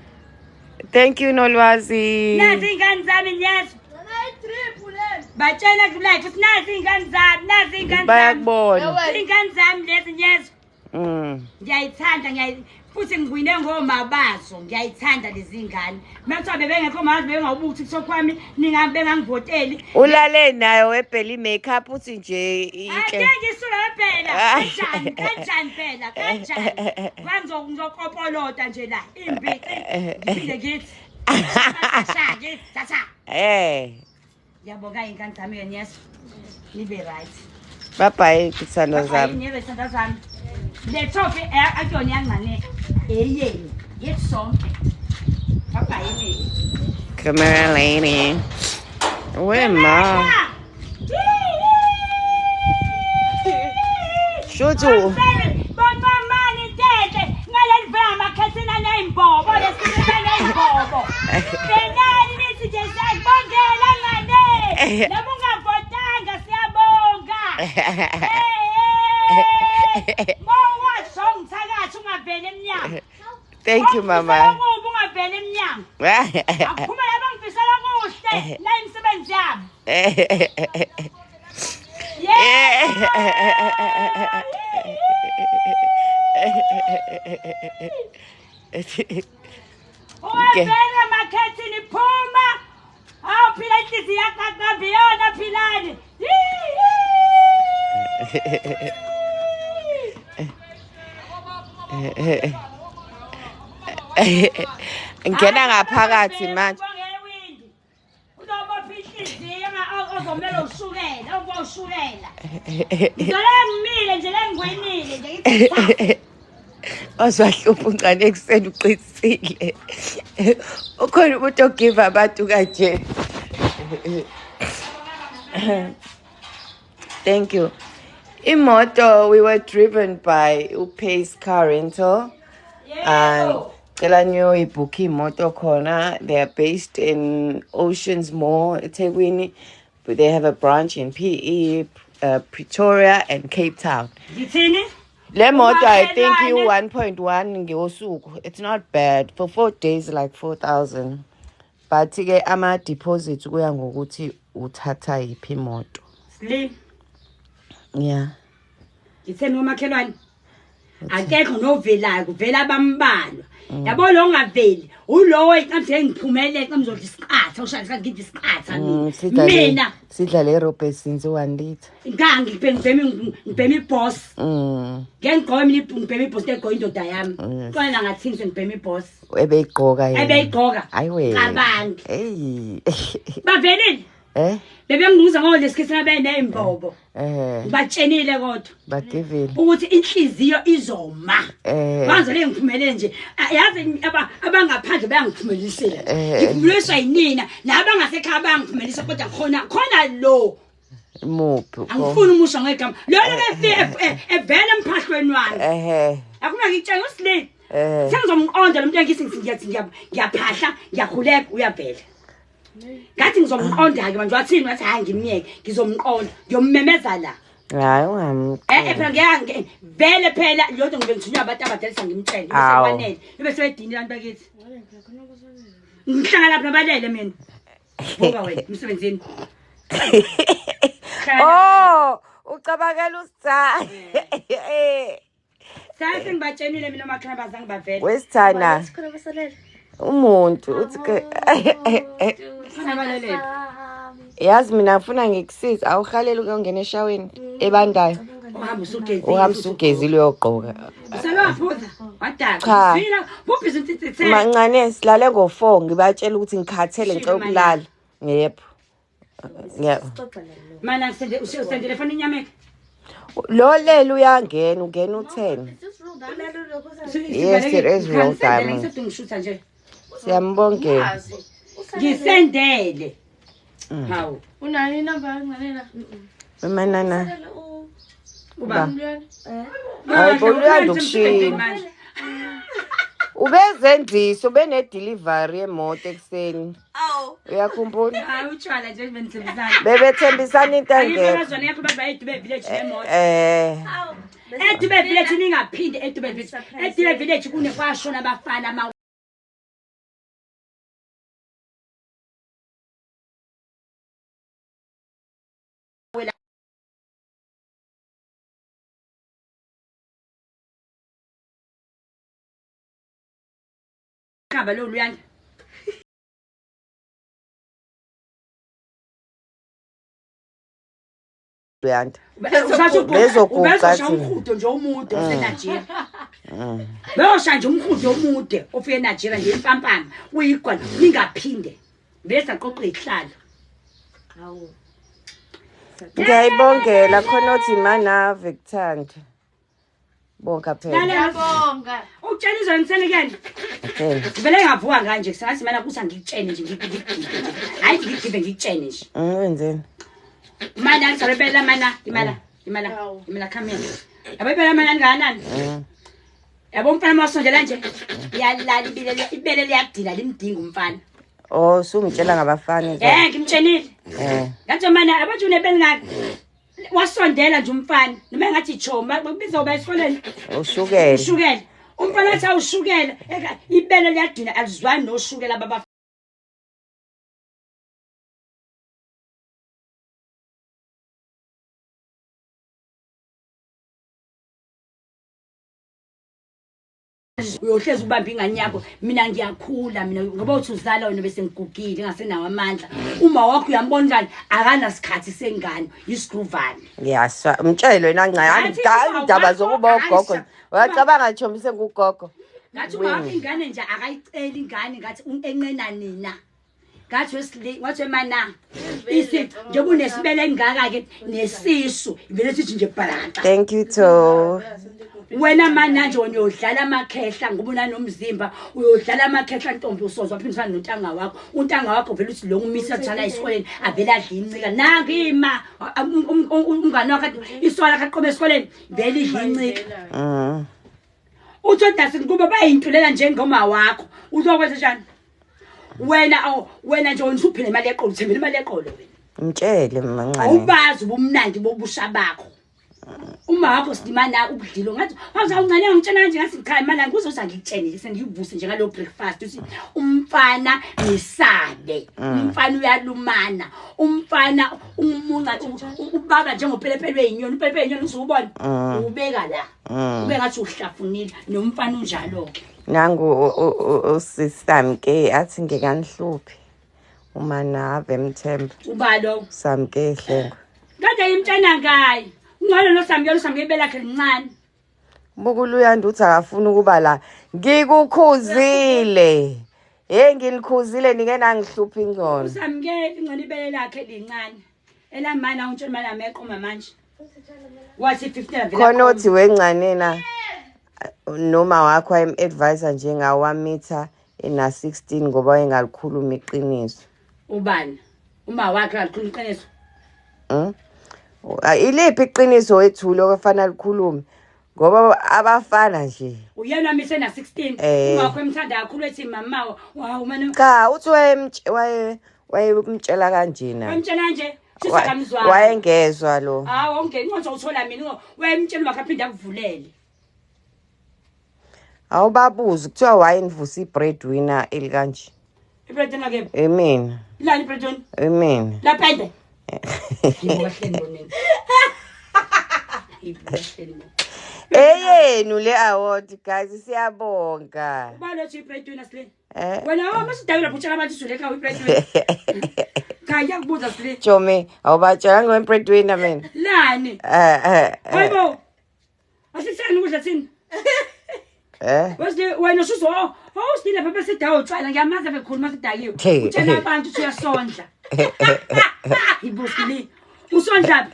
S1: Thank you Nolwazi.
S2: Nazi ingane zami niyezwa. Batshela ku live nazi ingane zami, nazi ingane zami.
S1: Bayakubona.
S2: Ingane zami lezi niyezwa. Ngiyayithanda futhi ngiwine ngomabazo, ngiyayithanda lezi ngane. Mase bebengekho mazi bengawubuthi TikTok kwami ningabe bengangivoteli.
S1: Ulale nayo webheli makeup uthi nje inhle.
S2: Angeke ngisula webhela. Kanjani kanjani phela kanjani. Kwanzo ngizokopolota nje la imbici. Ngiphinde ngithi. Thatha thatha.
S1: Eh.
S2: Ngiyabonga ingane zami yena. Nibe right.
S1: Bye bye kithando zami.
S2: Nibe thando zami. Le trophy akuyona yangane eyeni yethu sonke. Papa yini?
S1: Come here lady. We ma. Shuthu.
S2: Bonamani tete ngaleli vama khethina nezimbobo lesifuna nezimbobo. Benani nithi nje siyakubongela ngane. Noma ungavotanga siyabonga.
S1: Thank you, Mama. Ngena ngaphakathi manje.
S2: Uzobopha inhliziyo ozomela ushukela, oboshukela. Ngizole ngimile nje lengwenile nje ngithi.
S1: Ozwahlupha uncane ekuseni uqinisile. Ukhona umuntu ogive abantu kanje. Thank you. Imoto, we were driven by Upace Car Rental. And cela niyoyibhukha imoto khona. They are based in Oceans Mall, eThekwini, but they have a branch in PE, Pretoria and Cape Town.
S2: Ngithini?
S1: Le moto, I think you 1.1 ngosuku. It's not bad. For 4 days, like 4,000. But ke ama deposits kuya ngokuthi uthatha yiphi imoto.
S2: Slim.
S1: Yeah.
S2: Ngitheni umakhelwane? Akekho novelayo kuvela abambalwa. Yabo lo ongaveli ulowo ecamse ngiphumelele ngizodla isiqatha ushaya ngidla isiqatha mina. Mina
S1: sidla le rope since 1 liter.
S2: Ngangi ngibhema iboss. Ngeke ngigqoke mina ngibhema iboss ngegqoka indoda yami. Kona ngathini ngibhema iboss.
S1: Ebeyigqoka yena.
S2: Ebeyigqoka.
S1: Ayiwe.
S2: Cabangi.
S1: Hey.
S2: Bavelile.
S1: Eh?
S2: Bebengibuza ngo lesikhathi nabenezimbobo. Ngibatshenile kodwa.
S1: Badivile.
S2: Ukuthi inhliziyo izoma. Manje le ngiphumelele nje. Yazi abangaphandle bayangiphumelisela. Ngiphumeliswa yinina nabangasekhaya bayangiphumelisa kodwa khona lo.
S1: Muphi?
S2: Angifuni umusho ngegama. Lo ke evela emphahlweni wami. Akuna ngitshela uSlee. Sengizomqonda lo muntu engithi ngiyathi ngiyaphahla, ngiyakhuleka uyavela. Ngathi ngizomqonda ke manje wathini wathi hayi ngimyeke ngizomqonda ngiyommemeza la.
S1: Hayi ungamqondi.
S2: Phela ngeke vele phela lodwa ngibe ngithunywa abantu abadala sangimtshela sekwanele bese sebedinile abantu bakithi. Ngihlangana lapha nabalele mina. Buka wena emsebenzini.
S1: Oh, ucabangela usitha.
S2: Sase ngibatshenile mina omakhelwane bazange bavele.
S1: Wesithana. Umuntu uthi ke yazi mina ngifuna ngikusiza awuhaleli ukuyongena eshaweni ebandayo.
S2: Uhamba usugezile.
S1: Uhamba usugezile uyogqoka.
S2: Usalwaphuza wadaka. Sila bubhizi insithithe.
S1: Mancane silale ngo4 ngibatshela ukuthi ngikhathele ngicela ukulala. Yebo. Yebo.
S2: Mana ngisende usendele efana inyameka.
S1: Lo lelo uyangena ungena u10. Yes, it is real diamond.
S2: Ngishutha nje.
S1: Siyambongela.
S2: Ngisendele. Hawu.
S3: Unayo inamba nganela?
S1: Manana.
S2: Uba.
S1: Hayi, boluyanda ukushini. Ubezenzisa ubene-delivery yemoto ekuseni.
S3: Awu.
S1: Uyakhumbula?
S2: Hayi utshwala nje benithembisana.
S1: Bebethembisana into
S2: Ayikho
S1: engekho.
S2: abazwana yakho bathi bayedube village nemoto.
S3: Awu.
S2: Edube village ningaphinde edube village. Edube village kune kwashona abafana ama Khamba lo luyanda.
S1: Luyanda.
S2: Usasho
S1: Bezoguqa
S2: ubezosha
S1: thina.
S2: umhudo nje omude oseNigeria. Beyosha nje umhudo omude ofike eNigeria nje impampama uyigwala ningaphinde. Bese aqoqa ihlalo.
S3: Awu.
S1: Ngiyayibongela khona othi manave kuthanda. Bonga phela.
S2: Lalela
S3: Ngiyabonga.
S2: ukutshela izolo ngisele kuyena.
S1: Okay.
S2: Ngivele ngavuka kanje kusasa mana kuthi angikutshene nje ngigide nje. Hayi ngigibe ngikutshene nje.
S1: Wenzeni?
S2: Mana ngizolebela mana imala imala
S3: Hawu.
S2: imala camera. Yabo ibela mana ngakanani? Yabo umfana masondela nje iyalala ibele ibele liyadila limdinga umfana.
S1: Oh, sungitshela ngabafana nje.
S2: Ngimtshenile. Ngathi mana abathi unebele ngaka. Wasondela nje umfana noma engathi choma bakubiza uba esikoleni
S1: Ushukela.
S2: ushukela. Umfana athi awushukela ibele liyadina alizwani noshukela baba. Uyohlezi ubamba ingane yakho mina ngiyakhula mina ngoba uthi uzala wena bese ngigugile ngasenawo amandla uma wakho uyambona njani akanasikhathi sengane isigruvane.
S1: Ngiyaswa. Umtshele wena ncane.
S2: Ngathi
S1: Indaba
S2: uma
S1: zokuba
S2: wakho
S1: ugogo.
S2: ayisha.
S1: Uyacabanga chomi sengugogo.
S2: Ngathi uma wakho ingane nje akayiceli ingane ngathi enqena nina. Ngathi wesili wathi emana isi njengoba unesibele engaka ke nesisu ivele sithi nje bhalaxa.
S1: Thank you to.
S2: Wena mana nje wena uyodlala amakhehla ngoba unanomzimba uyodlala amakhehla ntombi usozwa phinde usana nontanga wakho untanga wakho vele uthi lo ngumisa thana esikoleni avele adle incika nangima umngane wakhe isola lakhe aqobe esikoleni vele idle incika. Uthi odasi kuba bayintulela njengoma wakho uzokwenza njani wena wena nje wena usuphila imali yeqolo uthembele imali yeqolo wena.
S1: Mtshele mancane.
S2: Awubazi ubumnandi bobusha bakho. Uma wakho sidimana ubudlilo ngathi awuncane ngitshela nje ngathi cha imali kuzoza ngikutshene sengiyivuse nje ngalo breakfast uthi umfana ngisabe umfana uyalumana umfana umunca ubaba njengopelepele weyinyoni upelepele weyinyoni uzubona ubeka la ube ngathi uhlafunile nomfana unjalo ke.
S1: Nangu usisamke athi ngekanhluphi uma nave mthemba.
S2: Ubalo
S1: Samke Hlengo.
S2: kade imtshena ngayi ungcono nosamke usamke ibelakhe lincane.
S1: Bukuluyanda uthi akafuni ukuba la. Ngikukhuzile. Hey nginikhuzile nike nangihlupha ingcono.
S2: Usamke ingcono ibele lakhe lincane. Elamana untshela mali ameqoma manje. Wathi 15 vela.
S1: Khona othi wencane na noma wakho wayem-advisor njengawamitha ena 16 ngoba wayengalikhuluma iqiniso.
S2: Ubani? Uma wakhe alikhuluma iqiniso.
S1: Iliphi iqiniso wethulo okufanele likhulume? Ngoba abafana nje.
S2: Uyena mise na 16 ungakho emthanda kakhulu ethi mama wow mana.
S1: Cha uthi wayemtshela kanjena.
S2: Wayemtshela nje sisakamzwana.
S1: Wayengezwa lo.
S2: Hawu ongeke inqondo uthola mina wayemtshela wakaphinda akuvulele.
S1: Awubabuzi kuthiwa wayenivusa ibreadwinner elikanje.
S2: Ibreadwinner ke?
S1: Amen.
S2: Lani ibreadwinner?
S1: Amen.
S2: Lapha Ngibohleni bonini. Ngibohleni.
S1: Eyenu le award guys siyabonga.
S2: Ubani othi ibreadwinner sile? Wena awumasidawula lapho utshela abantu izuleka ibreadwinner. Cha ngiyakubuza sile.
S1: Chomi awubatshela ngebreadwinner mina.
S2: Lani? Hayibo. Asitheni ukudla thina? Wesile wena usuzo awusile lapha bese dawo utshwala ngiyamazi bekhuluma sidakiwe. Utshela abantu uthi uyasondla. Ibusile. Usondla.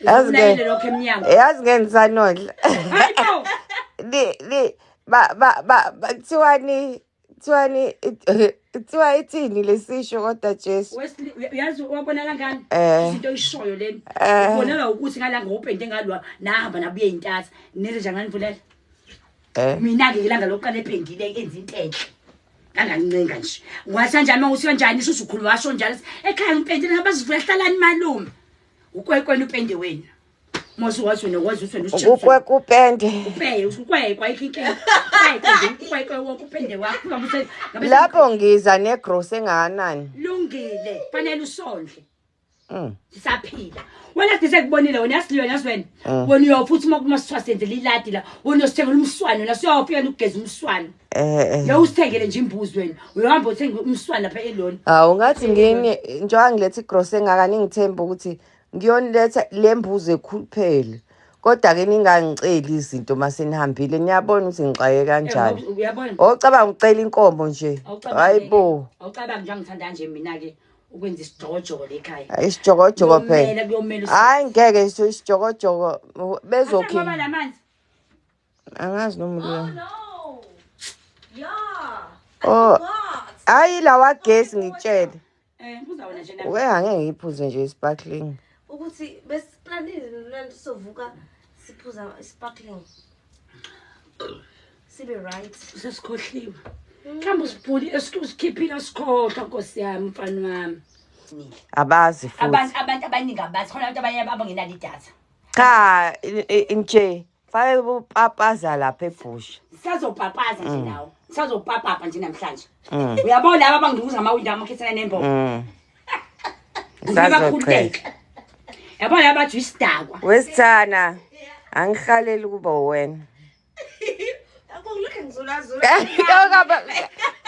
S1: Yazi
S2: lokho emnyango.
S1: Yazi ngensanodla.
S2: Hayibo.
S1: Ni ba ba ba kuthiwani kuthiwani kuthiwa ithini lesisho kodwa Jesu.
S2: Wesley uyazi wabona kangani izinto oyishoyo leni. Ubonela ukuthi ngalanga opende ngalwa nahamba nabuye intatha neze nje nganivulela. Mina-ke ilanga lokuqala ependile enza into enhle. Ngangancenga nje. Wathi kanjani uma uthi kanjani isho usukhulu washo njalo ekhaya ngipendile ngabazivula hlalani malume. Ukwekwena upende wena. Mose wathi wena wazi ukuthi wena usitshela.
S1: Ukwekwa upende.
S2: Upeye ukwekwa ayikho inkinga. Ukwekwa wonke upende wakho ngabe
S1: Lapho ngiza negross engakanani?
S2: Lungile, fanele usondle. Sisaphila. Wena sise kubonile wena yasiliwe yazi wena. Wena uyofuthi uma kuma sithwasenzele iladi la, wena uyosithengela umswano la siyofika ukugeza umswano. Lo usithengele nje imbuzi wena. Uyohamba uthenga umswano lapha elona.
S1: Hawu ngathi ngini njengoba ngiletha igross engaka ningithemba ukuthi ngiyoniletha le mbuzi ekhuluphele. Kodwa ke ningangiceli izinto mase nihambile niyabona ukuthi ngixaye kanjani.
S2: Uyabona?
S1: Ocabanga ucela inkomo nje. Hayibo.
S2: Awucabangi nje ngithanda nje mina ke ukwenza isijokojoko lekhaya.
S1: Isijokojoko phela.
S2: Kuyomela.
S1: Hayi ngeke isijokojoko bezokhipha.
S2: Ngoba lamanzi.
S1: Angazi noma
S3: Oh
S1: ulo.
S3: no. Yeah.
S1: Oh.
S3: I forgot.
S1: Hayi lawa gesi ngikutshele.
S2: Buza wena nje nami.
S1: We angeke ngiphuze nje sparkling.
S3: Ukuthi besiplanile nolanda sovuka siphuza sparkling. Sibe right.
S2: Sesikhohliwe. Mhlawumbe usiphuli esikhiphile sikhohlwa Nkosi yami mfana wami.
S1: Abazi futhi.
S2: Abantu abaningi abazi khona abantu abanye abangenalo idatha.
S1: Cha nje fake upapaza lapha ebhushi.
S2: Sisazopapaza nje nawo. Sisazopapapa nje namhlanje. Uyabona laba abangibuza amawindi amakhethana nembobo.
S1: Sazocheka.
S2: Yabona laba bathi isidakwa.
S1: Wesithana angihaleli kuba wena.
S3: Akungilokhe ngizulazula.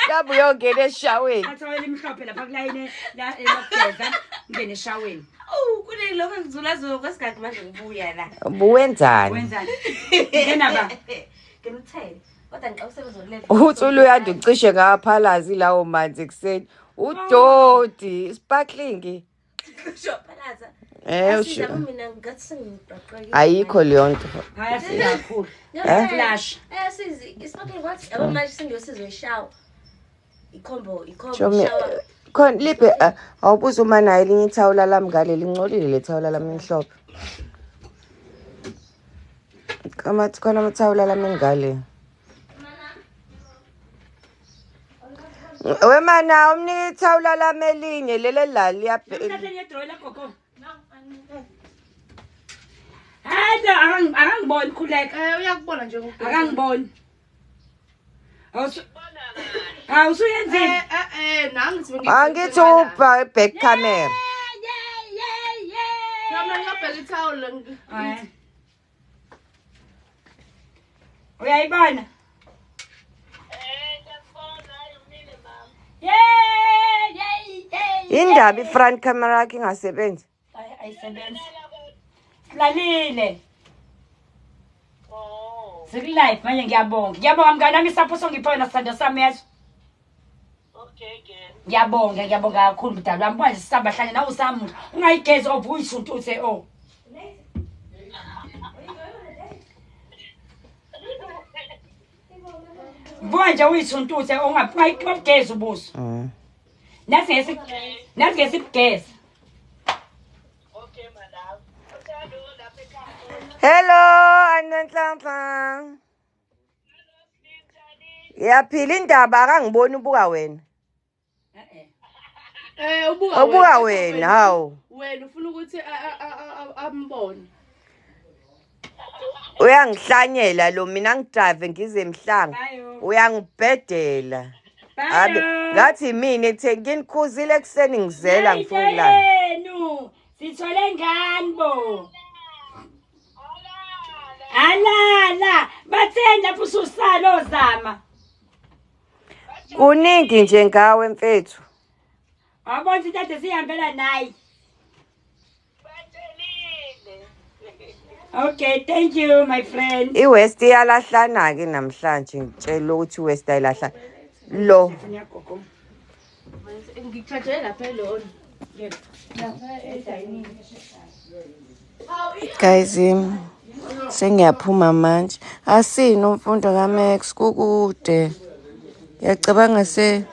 S1: Kabe uyongena eshaweni.
S2: Athawela imhlophe lapha kulayini la elokugeza ngene eshaweni.
S3: Oh, kunelokho ngizulazula kwesigadi manje ngibuya la.
S1: Ubuwenzani?
S2: Wenzani? Ngena ba.
S3: Ngimthele. Kodwa ngicela usebenze ngo-11.
S1: Uthula uyanda ucishe ngaphalazi lawo manzi ekuseni. Udoti, sparkling.
S3: Kusho phalaza.
S1: Usho.
S3: Mina ngathi sengiqaqekile.
S1: Ayikho leyo nto.
S2: Hayi asikakhulu. Flash.
S3: Sizi, isparkling what? Yabo manje sengiyosizwe ishawa. Ikhombo, ikhombo
S1: Chomi
S3: shower.
S1: khona liphe awubuza uma naye elinye ithawula lami ngale lincolile le thawula lami emhlophe. Kamathi khona amathawula lami ngale. Wemana umnike ithawula lami elinye lele la liyabhe.
S2: Mthatheni edroyi la gogo. Hayi akangiboni khuleka.
S4: Uyakubona nje ngoku.
S2: Akangiboni. Hawu usuyenzile.
S4: Nangi ngithi
S1: Angithi upha back camera.
S4: Mina ngiyabheka ithawula.
S2: Uyayibona?
S1: Indaba i-front camera yakhe ingasebenzi.
S2: Ayisebenzi. Silalile. Sikulive manje ngiyabonga. Ngiyabonga mngani wami isapho songipha wena sithando sami yeso.
S5: Okay ke.
S2: Ngiyabonga, ngiyabonga kakhulu mdala wami. Manje sisabahlanye nawe usamuhle. Ungayigezi off uyithuntu uthe oh. Buka nje uyithuntu uthe ungayigezi ubuso. Nathi ngesibugeza.
S5: Okay madam. Uthando lapha ekhaya.
S1: Hello Anonhlanhla. Yaphila indaba akangiboni ubuka wena.
S4: Ubuka
S1: Ubuka wena hawu.
S4: Wena ufuna ukuthi ambone.
S1: Uyangihlanyela lo mina ngidrive ngize emhlanga. Uyangibhedela. Abe ngathi mina ethe nginikhuzile ekseni ngizela ngifuna ukulala.
S2: Yenu sithole ngani bo? Alala batheni lapho ususalo zama.
S1: Kuningi nje ngawe mfethu.
S2: Wabona ukuthi kade sihambela naye. Okay, thank you my friend.
S1: IWest iyalahlana ke namhlanje ngitshela ukuthi iWest ayilahlana. Lo
S4: Ngikuchajele lapha elona.
S1: Guys, sengiyaphuma manje. Asini umfundo kaMax kukude. Ngiyacabanga se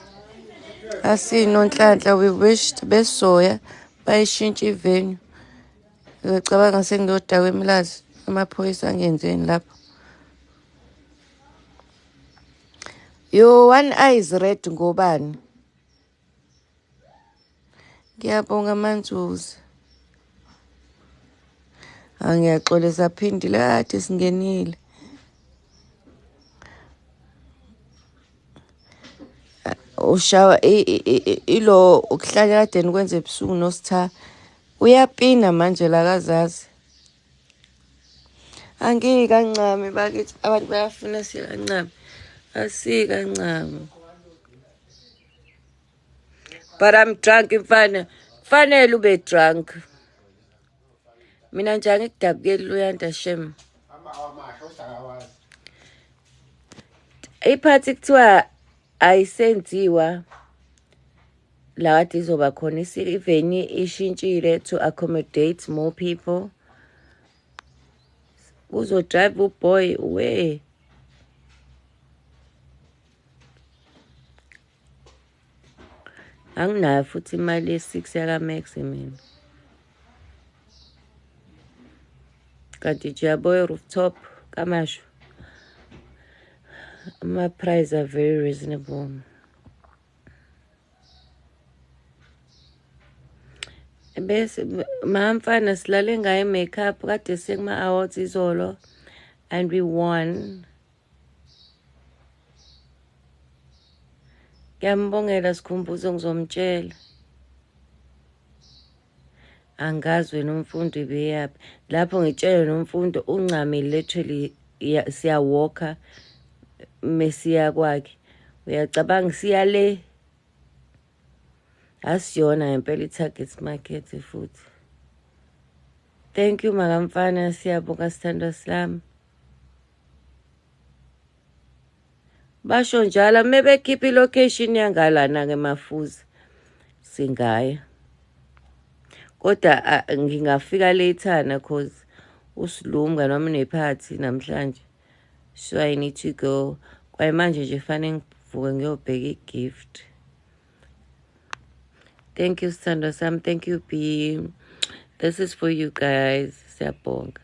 S1: asinonhlanhla we wished besoya bayishintsha ivenue. Ngiyacabanga sengiyodakwa eMlazi amaphoyisa angenzeni lapho. Yo, one eye is red ngobani? Ngiyabonga Manzuza. Angiyaxolisa phindile kade singenile. Ushawa ilo ukuhlala kade nikwenze ebusuku noSitha. Uyapina manje la kazazi. Angiyi kancame bakithi, abantu bayafuna siye kancame. Asiyi kancame. But I'm drunk mfana. Kufanele ube drunk. Mina nje angikudabukeli Luyanda shem. Iphathi kuthiwa ayisenziwa la kade izoba khona, i-venue ishintshile to accommodate more people. Uzo-drive uboy we. Anginayo futhi imali ye-6 yaka-Max mina. Kanti nje yabo i-rooftop kaMashu. Ama-price are very reasonable. Bese mamfana silale ngayo makeup kade siye kuma-awards izolo and we won. Ngiyambongela Sikhumbuzo, ngizomtshela. Angazi wena umfundo ibeyaphi. Lapho ngitshele nomfundo uncame literally siyawalka mesiya kwakhe. Uyacabanga siya le. Asiyona ngempela i-target market futhi. Thank you makamfana, siyabonga sithandwa sami. Basho njalo mebekhipha i-location yangalana ke Mafuza singaya. Kodwa ngingafika later cause usilunga noma nephathi namhlanje. So I need to go. Kwaye manje nje fanele ngivuke ngiyobheka i-gift. Thank you sithandwa sami, thank you B. This is for you guys. Siyabonga.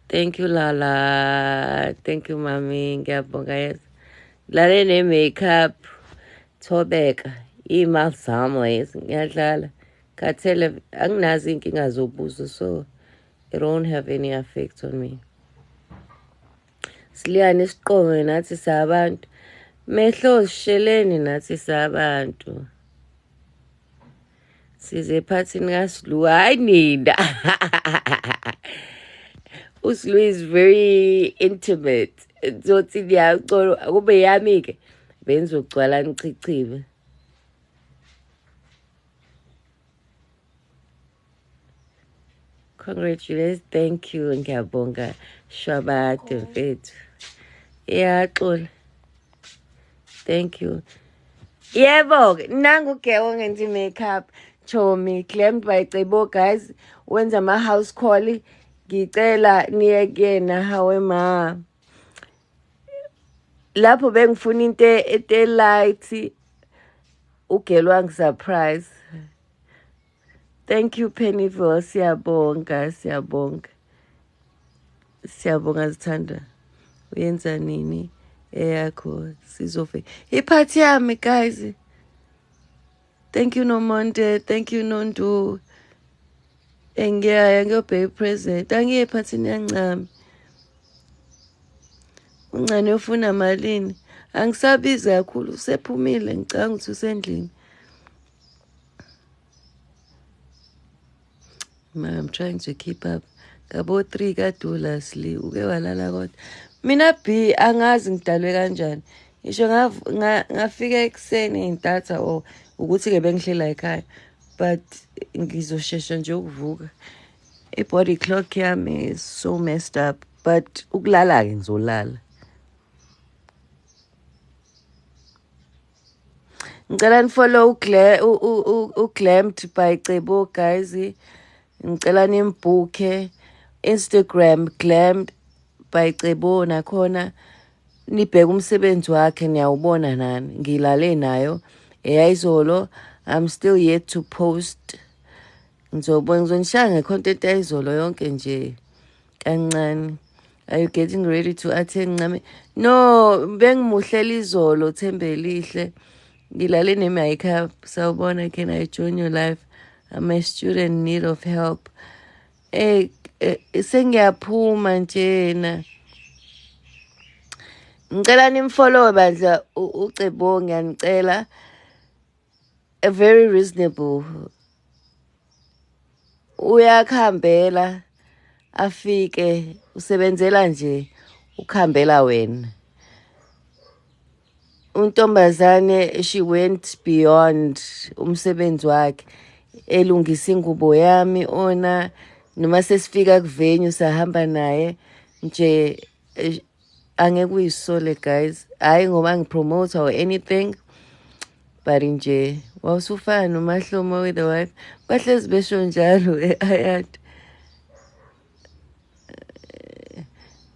S1: Thank you Lala. Thank you mami. Ngiyabonga yes. Lale ne makeup. Thobeka. Imali zami lezi ngiyadlala. Khathele anginazo inkinga zobuso so it won't have any effect on me. Siliyane siqome nathi sabantu. Mehlo sisheleni nathi sabantu. Size ephathini kaSlu. Hayi nina. USlu is very intimate. Ngizothi ngiyacela kube yami ke benzogcwala nichichibe. Congratulations, thank you ngiyabonga Shwabade mfethu. Iyaxola. Thank you. Yebo, nangu Geo ngenza makeup. Chomi claimed by Cebo guys. Wenza ama house call. Ngicela niye kuyena hawe ma. Lapho bengifuna into ete light. Ugelwa ngisurprise. Thank you Pennyville, siyabonga, siyabonga. Siyabonga sithanda. Uyenza nini eyakho sizofe. Iphathi yami guys. Thank you Nomonde, thank you Nondu. Engiyaya ngiyobheka present. Angiye ephathini yancane. Uncane ufuna malini? Angisabizi kakhulu, usephumile ngicabanga ukuthi usendlini. I'm trying to keep up. Ngabo 3 kadula sli uke walala kodwa. Mina B angazi ngidalwe kanjani. Ngisho ngafika ekuseni intatha or ukuthi ke bengihlela ekhaya but ngizoshesha nje ukuvuka. I-body clock yami is so messed up but ukulala ke ngizolala. Ngicela nifollow uGlammed by Cebo guys. Ngicela nimbhuke Instagram Glammed by Cebo nakhona nibheke umsebenzi wakhe niyawubona nani. Ngilale nayo eyayizolo. I'm still yet to post. Ngizobona ngizonishaya ngecontent eyayizolo yonke nje kancane. Are you getting ready to attend Ncame? No, bengimuhlela izolo Thembelihle. Ngilale ne-makeup. Sawubona, can I join your life? I'm a student in need of help. Eh, sengiyaphuma njena. Ngicela nimfollow bandla uCebo, ngiyanicela. A very reasonable. Uyakuhambela afike usebenzela nje ukuhambela wena. Untombazane, she went beyond umsebenzi wakhe, elungisa ingubo yami ona noma sesifika kuvenue sahamba naye nje. Angeke uyisole guys, hayi ngoba ngipromote or anything, but nje wawusufana noMahlomo with the wife, bahlezi besho njalo e-Ayat.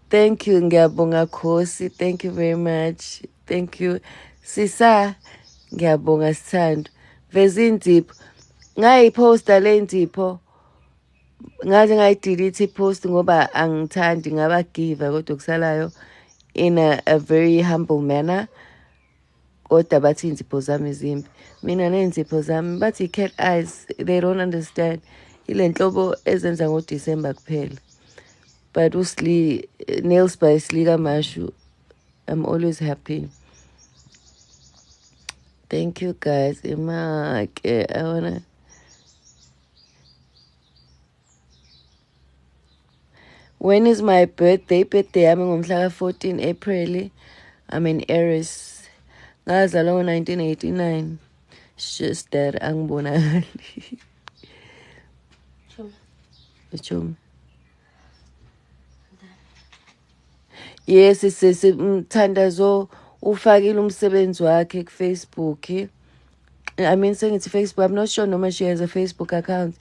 S1: Thank you, ngiyabonga Khosi, thank you very much, thank you Sisa, ngiyabonga sithando. Veza inzipho, ngayiposta le nzipho, ngaze ngayidelete ipost ngoba angithandi, ngabagiva kodwa kusalayo in a very humble manner. Kodwa bathi inzipho zami zimbi, mina ney'nzipho zami bathi cat eyes, they don't understand. Ile nhlobo ezenza ngoDisemba kuphela. But uSli, Nails by Sli Kamashu, I'm always happy. Thank you guys. Imake, I wanna. When is my birthday? Birthday yami ngomhla ka-14 April. I'm in Aries. Ngazalwa ngo-1989. It's just that angibonakali. Chum. Yes, sisi Mthandazo ufakile umsebenzi wakhe ku-Facebook. I mean sengithi Facebook, I'm not sure noma she has a Facebook account,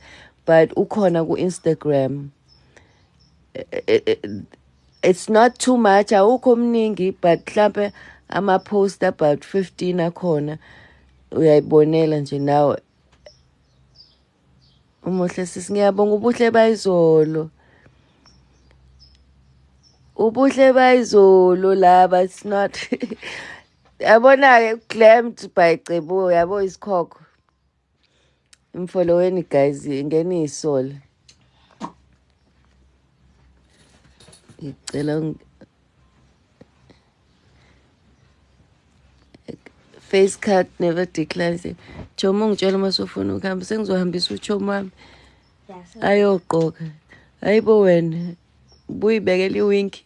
S1: but ukhona ku-Instagram. It's not too much, awukho omningi, but mhlampe ama-post about 15 akhona. Uyayibonela nje nawe. Umuhle sisi, ngiyabonga ubuhle bayizolo. Ubuhle bayizolo laba, it's not. Yabona-ke glammed by Cebo, yabo isikhokho. Imfolloweni guys, ingene iy'sole. Ngicela face card never declines. Chomo ungitshela uma usufuna ukuhamba, sengizohambisa uchomo wami ayogqoka. Hayibo wena, buyibekela iwinki.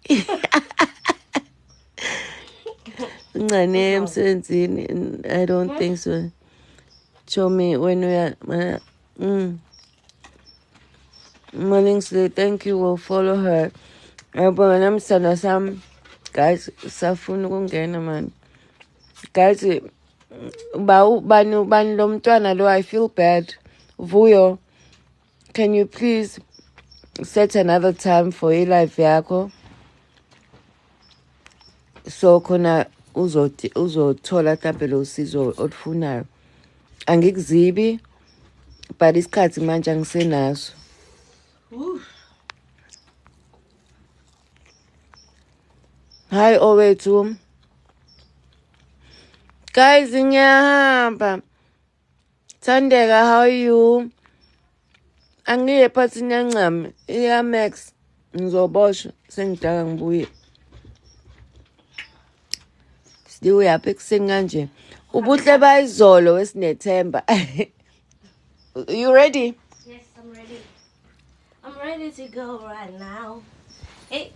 S1: Ncane emsebenzini, I don't think so. Chomi when we are morning slay, thank you, we'll follow her. Yabo nami sithandwa sami guys, safuna ukungena man. Guys, bani lo mntwana lo, I feel bad. Vuyo, can you please set another time for i-life yakho? So khona uzothola mhlampe lo sizo olufunayo. Angikuzibi, but isikhathi manje angisenaso. Hi Owethu. Guys, ngiyahamba. Thandeka, how are you? Angiye ephathini yaNcame, iya Max. Ngizoboshwa sengidaka ngibuye. Siwuyaphi ekuseni kanje? Ubuhle bayizolo wesinethemba. You ready?
S3: Yes, I'm ready. I'm ready to go right now. Hey,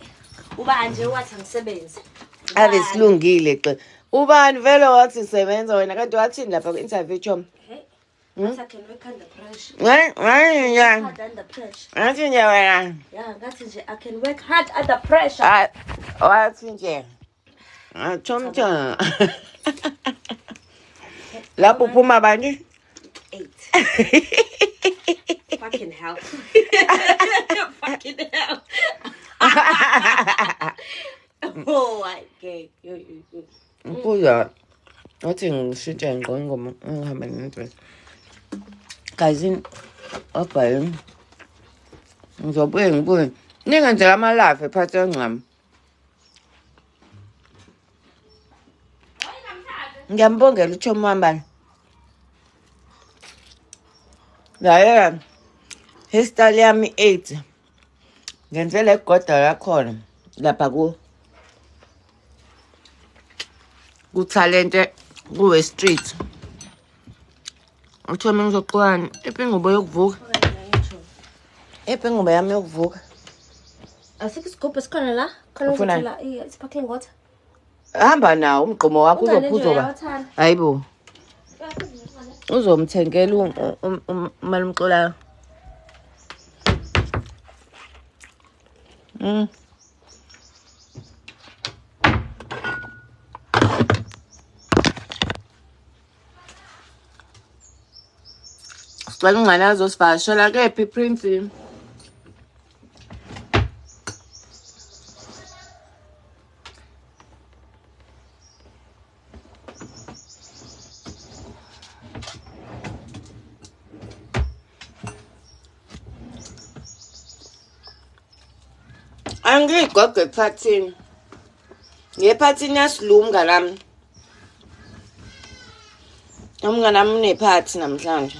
S3: ubanje wathi angisebenzi.
S1: Ave silungile xe. Ubani vele wathi sebenza wena kanti wathini lapha ku-interview chom?
S3: Hey. I can work under pressure.
S1: Yeah.
S3: Hard under pressure.
S1: Ngathi nje wena.
S3: Yeah, ngathi nje I can work hard under pressure.
S1: Wathi nje. Chom chom. Lapho uphuma bani?
S3: 8. Fucking hell. Fucking hell. Oh my God.
S1: Mpuza. Wathi ngishintshe ngigqoke ingoma ngihambe nendress. Guys, okay. Ngizobuye ngibuye. Ningenzela ama-live ephathi yaNcame. Ngiyambongela uchomi wami bani. Lalela. Hairstyle yami 8. Ngenzele igoda lakhona lapha ku Talente ku West Street. Uchomi ngizoqwani iphi ingubo yokuvuka? Iphi ingubo yami yokuvuka?
S3: Asikho isigubhu esikhona la. Khona
S1: Ufunani?
S3: uzothola i-sparkling water.
S1: Hamba nawo umgqomo wakho
S3: Ungane nje
S1: uzophuza ba.
S3: uyawathanda.
S1: Hayibo. Uzomthengela umalumxolayo. Sicela ungane azosivakashela kephi Prince? Angiyigogo ephathini. Ngephathini yasilunga lami. Umngane wami unephathi namhlanje.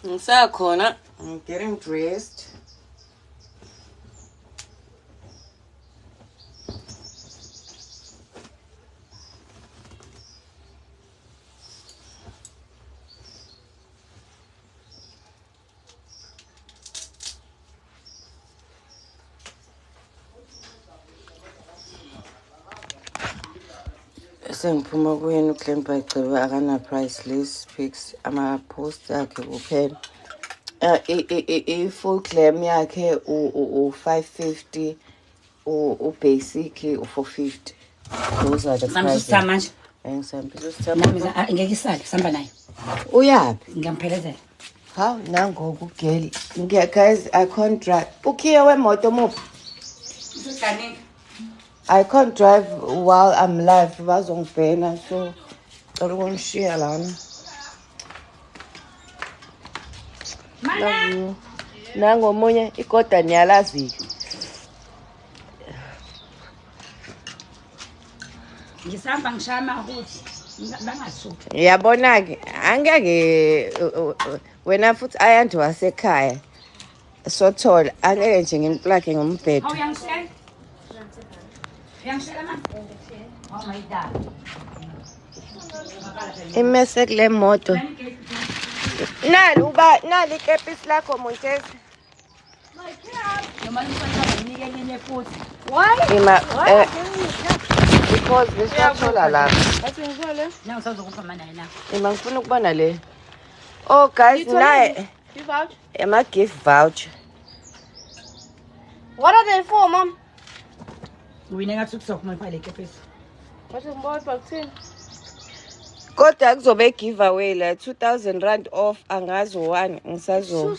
S1: Ngisakhona, I'm getting dressed. Sengiphuma kuyena uGlen Cebe akana price list fix ama-post akhe kuphela. I-full glam yakhe u-550, u-basic u-450. Those are the
S2: Sihambisa
S1: prices.
S2: usitha manje.
S1: Ngisihambisa usitha
S2: Nami
S1: manje.
S2: ngeke isale sihamba naye.
S1: Uyaphi?
S2: Ngiyamphelezela.
S1: Hawu nangoku girl. Guys, I can't drive. Ukhiye wemoto muphi?
S2: Useganeni.
S1: I can't drive while I'm live. Bazongibhena so cela ukungishiya lana. Love you. Nangomunye igoda niyalazi.
S2: Ngisahamba ngishaya amahuthi. Bangasuki.
S1: Uyabona ke angeke wena futhi ayandi wasekhaya. Sothola angeke nje ngimplug ngombhedo.
S2: Hawu uyangishela? Uyangishela mama? Oh my God.
S1: Imese kule moto. Nali uba nali ikepisi lakho Montezi.
S2: Noma umfana nginike elinye futhi.
S1: Ima because besiyathola lapha.
S4: Athi ngibone.
S2: Na usazokupha mana yena.
S1: Ima ngifuna ukubona le. Oh guys, naye
S4: I-voucher.
S1: ema gift voucher.
S3: What are they for, mom?
S2: Wina ngathi kuzophuma imali ekepisi.
S4: Athi ngibone bakuthini?
S1: Kodwa kuzobe giveaway la 2000 rand off angazi one ngisazo.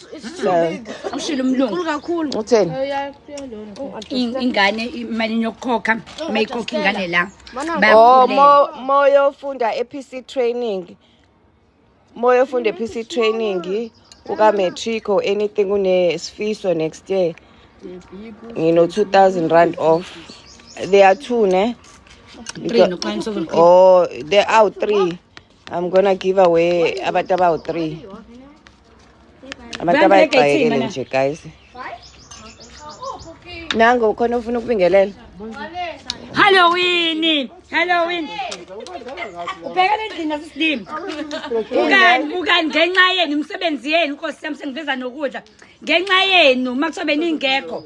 S2: Amshilo umlungu.
S4: Kakhulu.
S1: Utheni?
S4: Yeah, yeah,
S2: Ingane imali yokukhokha mayikhokha ingane la.
S1: Oh moyo funda ePC training. Moyo funda ePC training uka matric or anything unesifiso next year. Ngino 2000 rand off. There are two ne?
S2: 3 no clients over.
S1: Oh, there are 3. I'm gonna give away about 3. Abantu abayixakekele nje guys. Nango khona ufuna ukubingelela.
S2: Halloween. Halloween. Ubhekane endlini nasisilimi. Ukani ngenxa yenu imisebenzi yenu Nkosi yami sengiveza nokudla. Ngenxa yenu makuthiwa beningekho.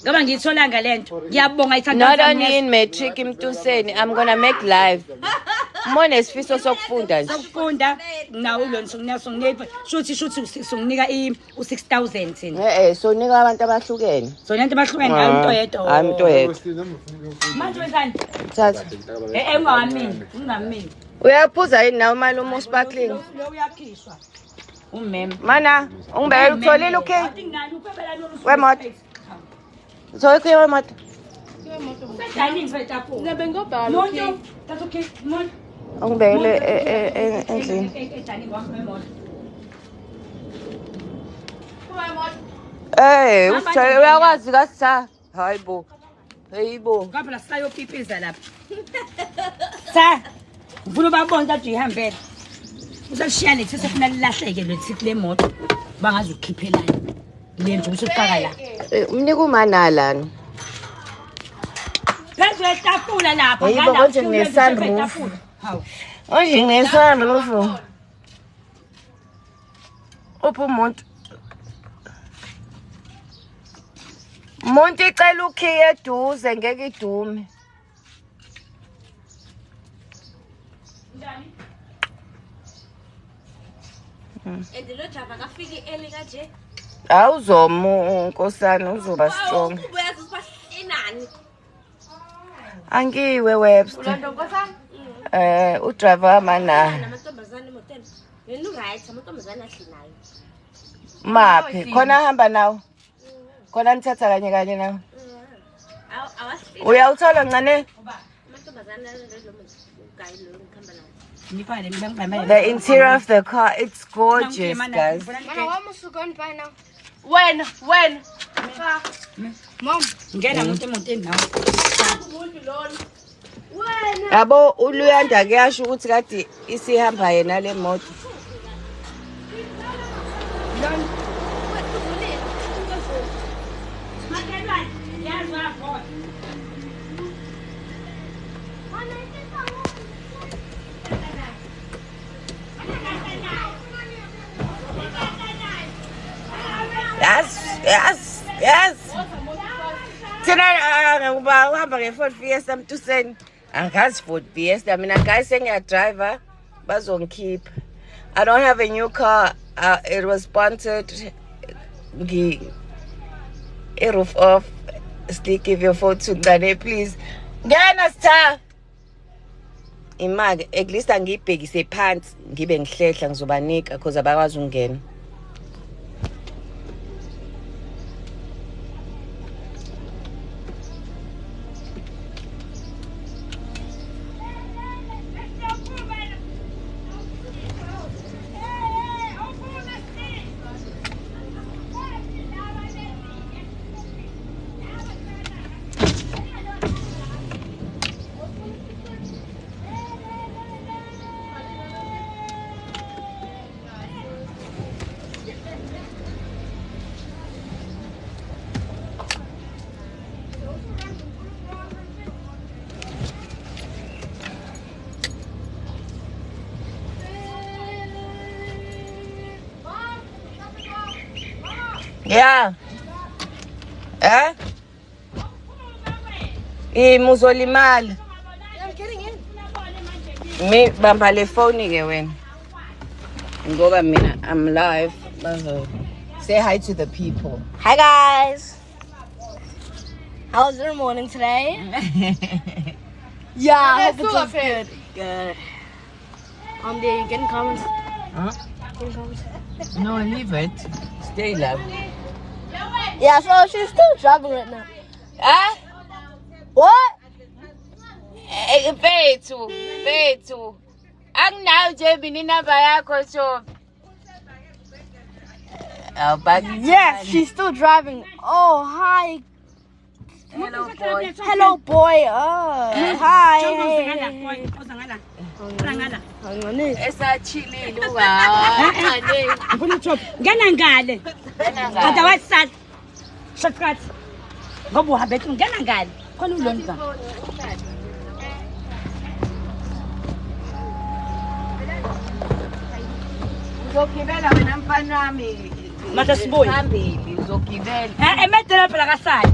S2: Ngoba ngiyitholanga lento. Ngiyabonga ithanda.
S1: Not only in matric imtuseni, I'm gonna make live. Mone sifiso sokufunda nje.
S2: Sokufunda nawo lona songinepha. Shuthi songinika u6000 thina.
S1: So nika abantu abahlukene.
S2: So lento abahlukene hayi umuntu oyedwa.
S1: Hayi umuntu oyedwa.
S2: Manje wenzani?
S1: Thatha.
S2: Ungamini, ungamini.
S1: Uyaphuza yini nawe malume sparkling?
S2: Lo uyakhishwa. Umeme.
S1: Mana, ungibeke utholile okay? Wemoto. Utholile wemoto.
S2: Usedining kwetafula.
S4: Mina bengobhala
S2: Muntu, thatha ukhiye, muntu.
S1: Ungibekele endlini.
S2: Edining wakho wemoto.
S1: Eh, usithole uyakwazi kasitha. Hayibo. Hayibo.
S2: Ngoba phela sisayopipiza lapha. Sa, ngifuna ubabone kade uyihambele. Usalishiya lethi sefuna lilahleke lethi le moto. Bangaze ukukhiphelana. Le nje usufaka la.
S1: Umnika umanalana.
S2: Phezu kwetafula lapha.
S1: Hayibo,
S2: ngala,
S1: konje
S2: usuyenza
S1: ngine-sunroof.
S2: phezu kwetafula. Hawu.
S1: Manje ngine-sunroof. Uphi umuntu? Umuntu icela ukhiye eduze ngeke idume.
S3: And lo driver akafiki early kanje.
S1: Awuzoma unkosana uzoba strong.
S3: Ubuyazi ukuthi bahlinani.
S1: Angiwe Webster. Eh, udriver amana.
S3: Namantombazane emotweni. Yena uright, amantombazane ahlinayo.
S1: Maphi? Khona ahamba nawo. Khona nithatha kanye kanye nawo.
S3: Awahlini.
S1: Uyawuthola ncane?
S3: Amantombazane lo muntu ugayi lo ngikhamba naye.
S2: Ngifane mina ngibambe.
S1: The interior of the car, it's gorgeous, guys.
S4: Mama, why must you go and buy now? When? When? Mom.
S2: Ngena umuntu emotweni nawe.
S1: Yabo uLuyanda kuyasho ukuthi kade isihamba yena le moto.
S2: Makhelwane, yazi wavota.
S1: Yes, yes, yes. Thina ngoba uhamba nge-Ford Fiesta Mntuseni. Angazi Ford Fiesta mina guys sengiyadriver bazongikhipha. I don't have a new car. It was sponsored. Ngi i-roof off. Still give your phone to Ncane please. Ngena sitha. Imali at least angiyibhekise phansi ngibe ngihlehla ngizobanika because abakwazi ukungena. Yeah. Eh? Imuzolimala.
S3: I'm getting in.
S1: Mi bamba le phone ke wena. Ngoba mina I'm live. Bazo. Say hi to the people.
S3: Hi guys. How was your morning today? Yeah, I hope it was good. Good. There you getting comments?
S1: Huh?
S3: Getting comments.
S1: No, leave it. Stay live.
S3: Yeah, so she's still driving right now.
S1: Huh?
S3: What?
S1: Eh, Mfethu, mfethu. Anginayo nje mina inamba yakho Shobi. Awubaki.
S3: Yes, she's still driving. Oh, hi.
S1: Hello boy.
S3: Hello, boy. Oh, hi.
S2: Ngala, boy. Oza ngala. Oza ngala.
S1: Esachilile uba.
S2: Ngifuna uthopha. Ngena ngale. Otherwise sala. Shortcut. Ngoba uhambe ngena ngale. Khona ulonza.
S1: Uzogibela wena mfana wami.
S2: Manje sibuye.
S1: Phambili uzogibela.
S2: Eh, emedela phela kasali.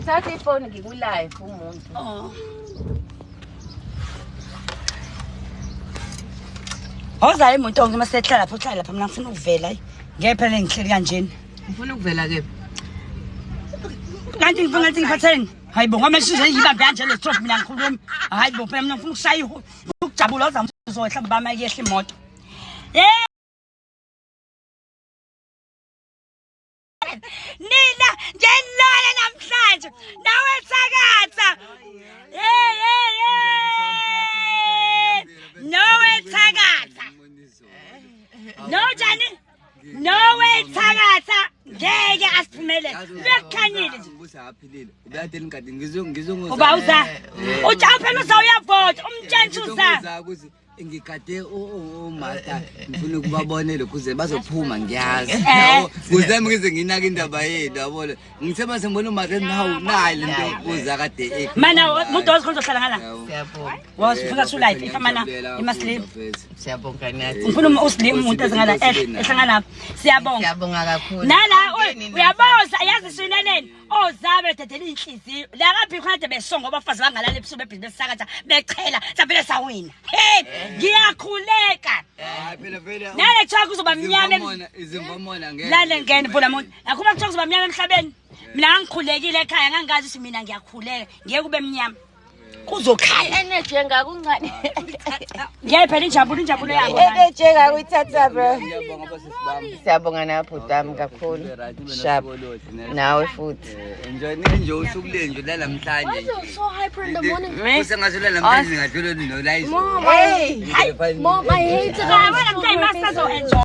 S1: Thatha ifoni ngiku-live umuntu.
S2: Oh. Awuzayo imoto nje masehlala lapho uhlala lapha mina ngifuna ukuvela hayi. Ngeke phela ngihleli kanjena.
S1: Ufuna ukuvela kephi?
S2: Kanti ngifuna ngathi ngiphatheni. Hayi bo ngoba manje ngibambe kanje le trophy mina ngikhuluma. Hayi bo phela mina ngifuna ukushaya ukujabula oza uzohla bama yehla imoto. Eh Nina njenilala namhlanje. nje. Nawe thakatha. Hey hey hey. Nawe thakatha. No njani? Nawe thakatha. Ngeke asiphumelele. Kuyakhanyile nje.
S6: Ngibusa aphilile. Ubeyadela ingadi ngizongoza.
S2: Uba uza. Uthi awuphela uza uyavota. Umtshentshi uza.
S6: Ukuthi ngigade umata ngifuna ukubabonela ukuze bazophuma ngiyazi.
S2: Eh.
S6: Kuze ngize nginake indaba yenu yabona. Ngithe mase ngibona umata nawu nayi lento kuza kade ekho.
S2: Mana umuntu ozikhonza uhlala ngala.
S1: Siyabonga.
S2: Wasifika su life ifa mana imaslim.
S1: Siyabonga nathi.
S2: Ngifuna uslim umuntu ezingala ehlangana. Siyabonga.
S1: Siyabonga kakhulu.
S2: Nala uyaboza yazi sineleni ozabe dedela inhliziyo. La kaphi khade besonga abafazi bangalala ebusuku bebhizi besakatha bechela saphela sawina. Hey ngiyakhuleka.
S6: Hayi phela phela.
S2: Nale kuthiwa kuzoba mnyama
S6: Izimvamona ngeke.
S2: lale ngene phula muntu. Akuma kuthiwa kuzoba mnyama emhlabeni. Mina ngikhulekile ekhaya ngangazi ukuthi mina ngiyakhuleka ngeke kube mnyama. Kuzokhanya.
S4: Energy engakuncane.
S2: Ngeke phela injabulo injabulo yabo.
S1: Energy engakuyithatha bro.
S6: Ngiyabonga bosisi bami.
S1: Siyabonga nawe bhuti wami kakhulu. Sharp. Nawe futhi.
S6: Enjoy enjoy usuku lenje lanamhlanje.
S3: So hyper in the morning.
S6: Kusengathi lanamhlanje ngadlula nolayizolo.
S3: Mom,
S1: Hey.
S3: Mom, I hate it.
S2: Wena mntwana masazo enjoy.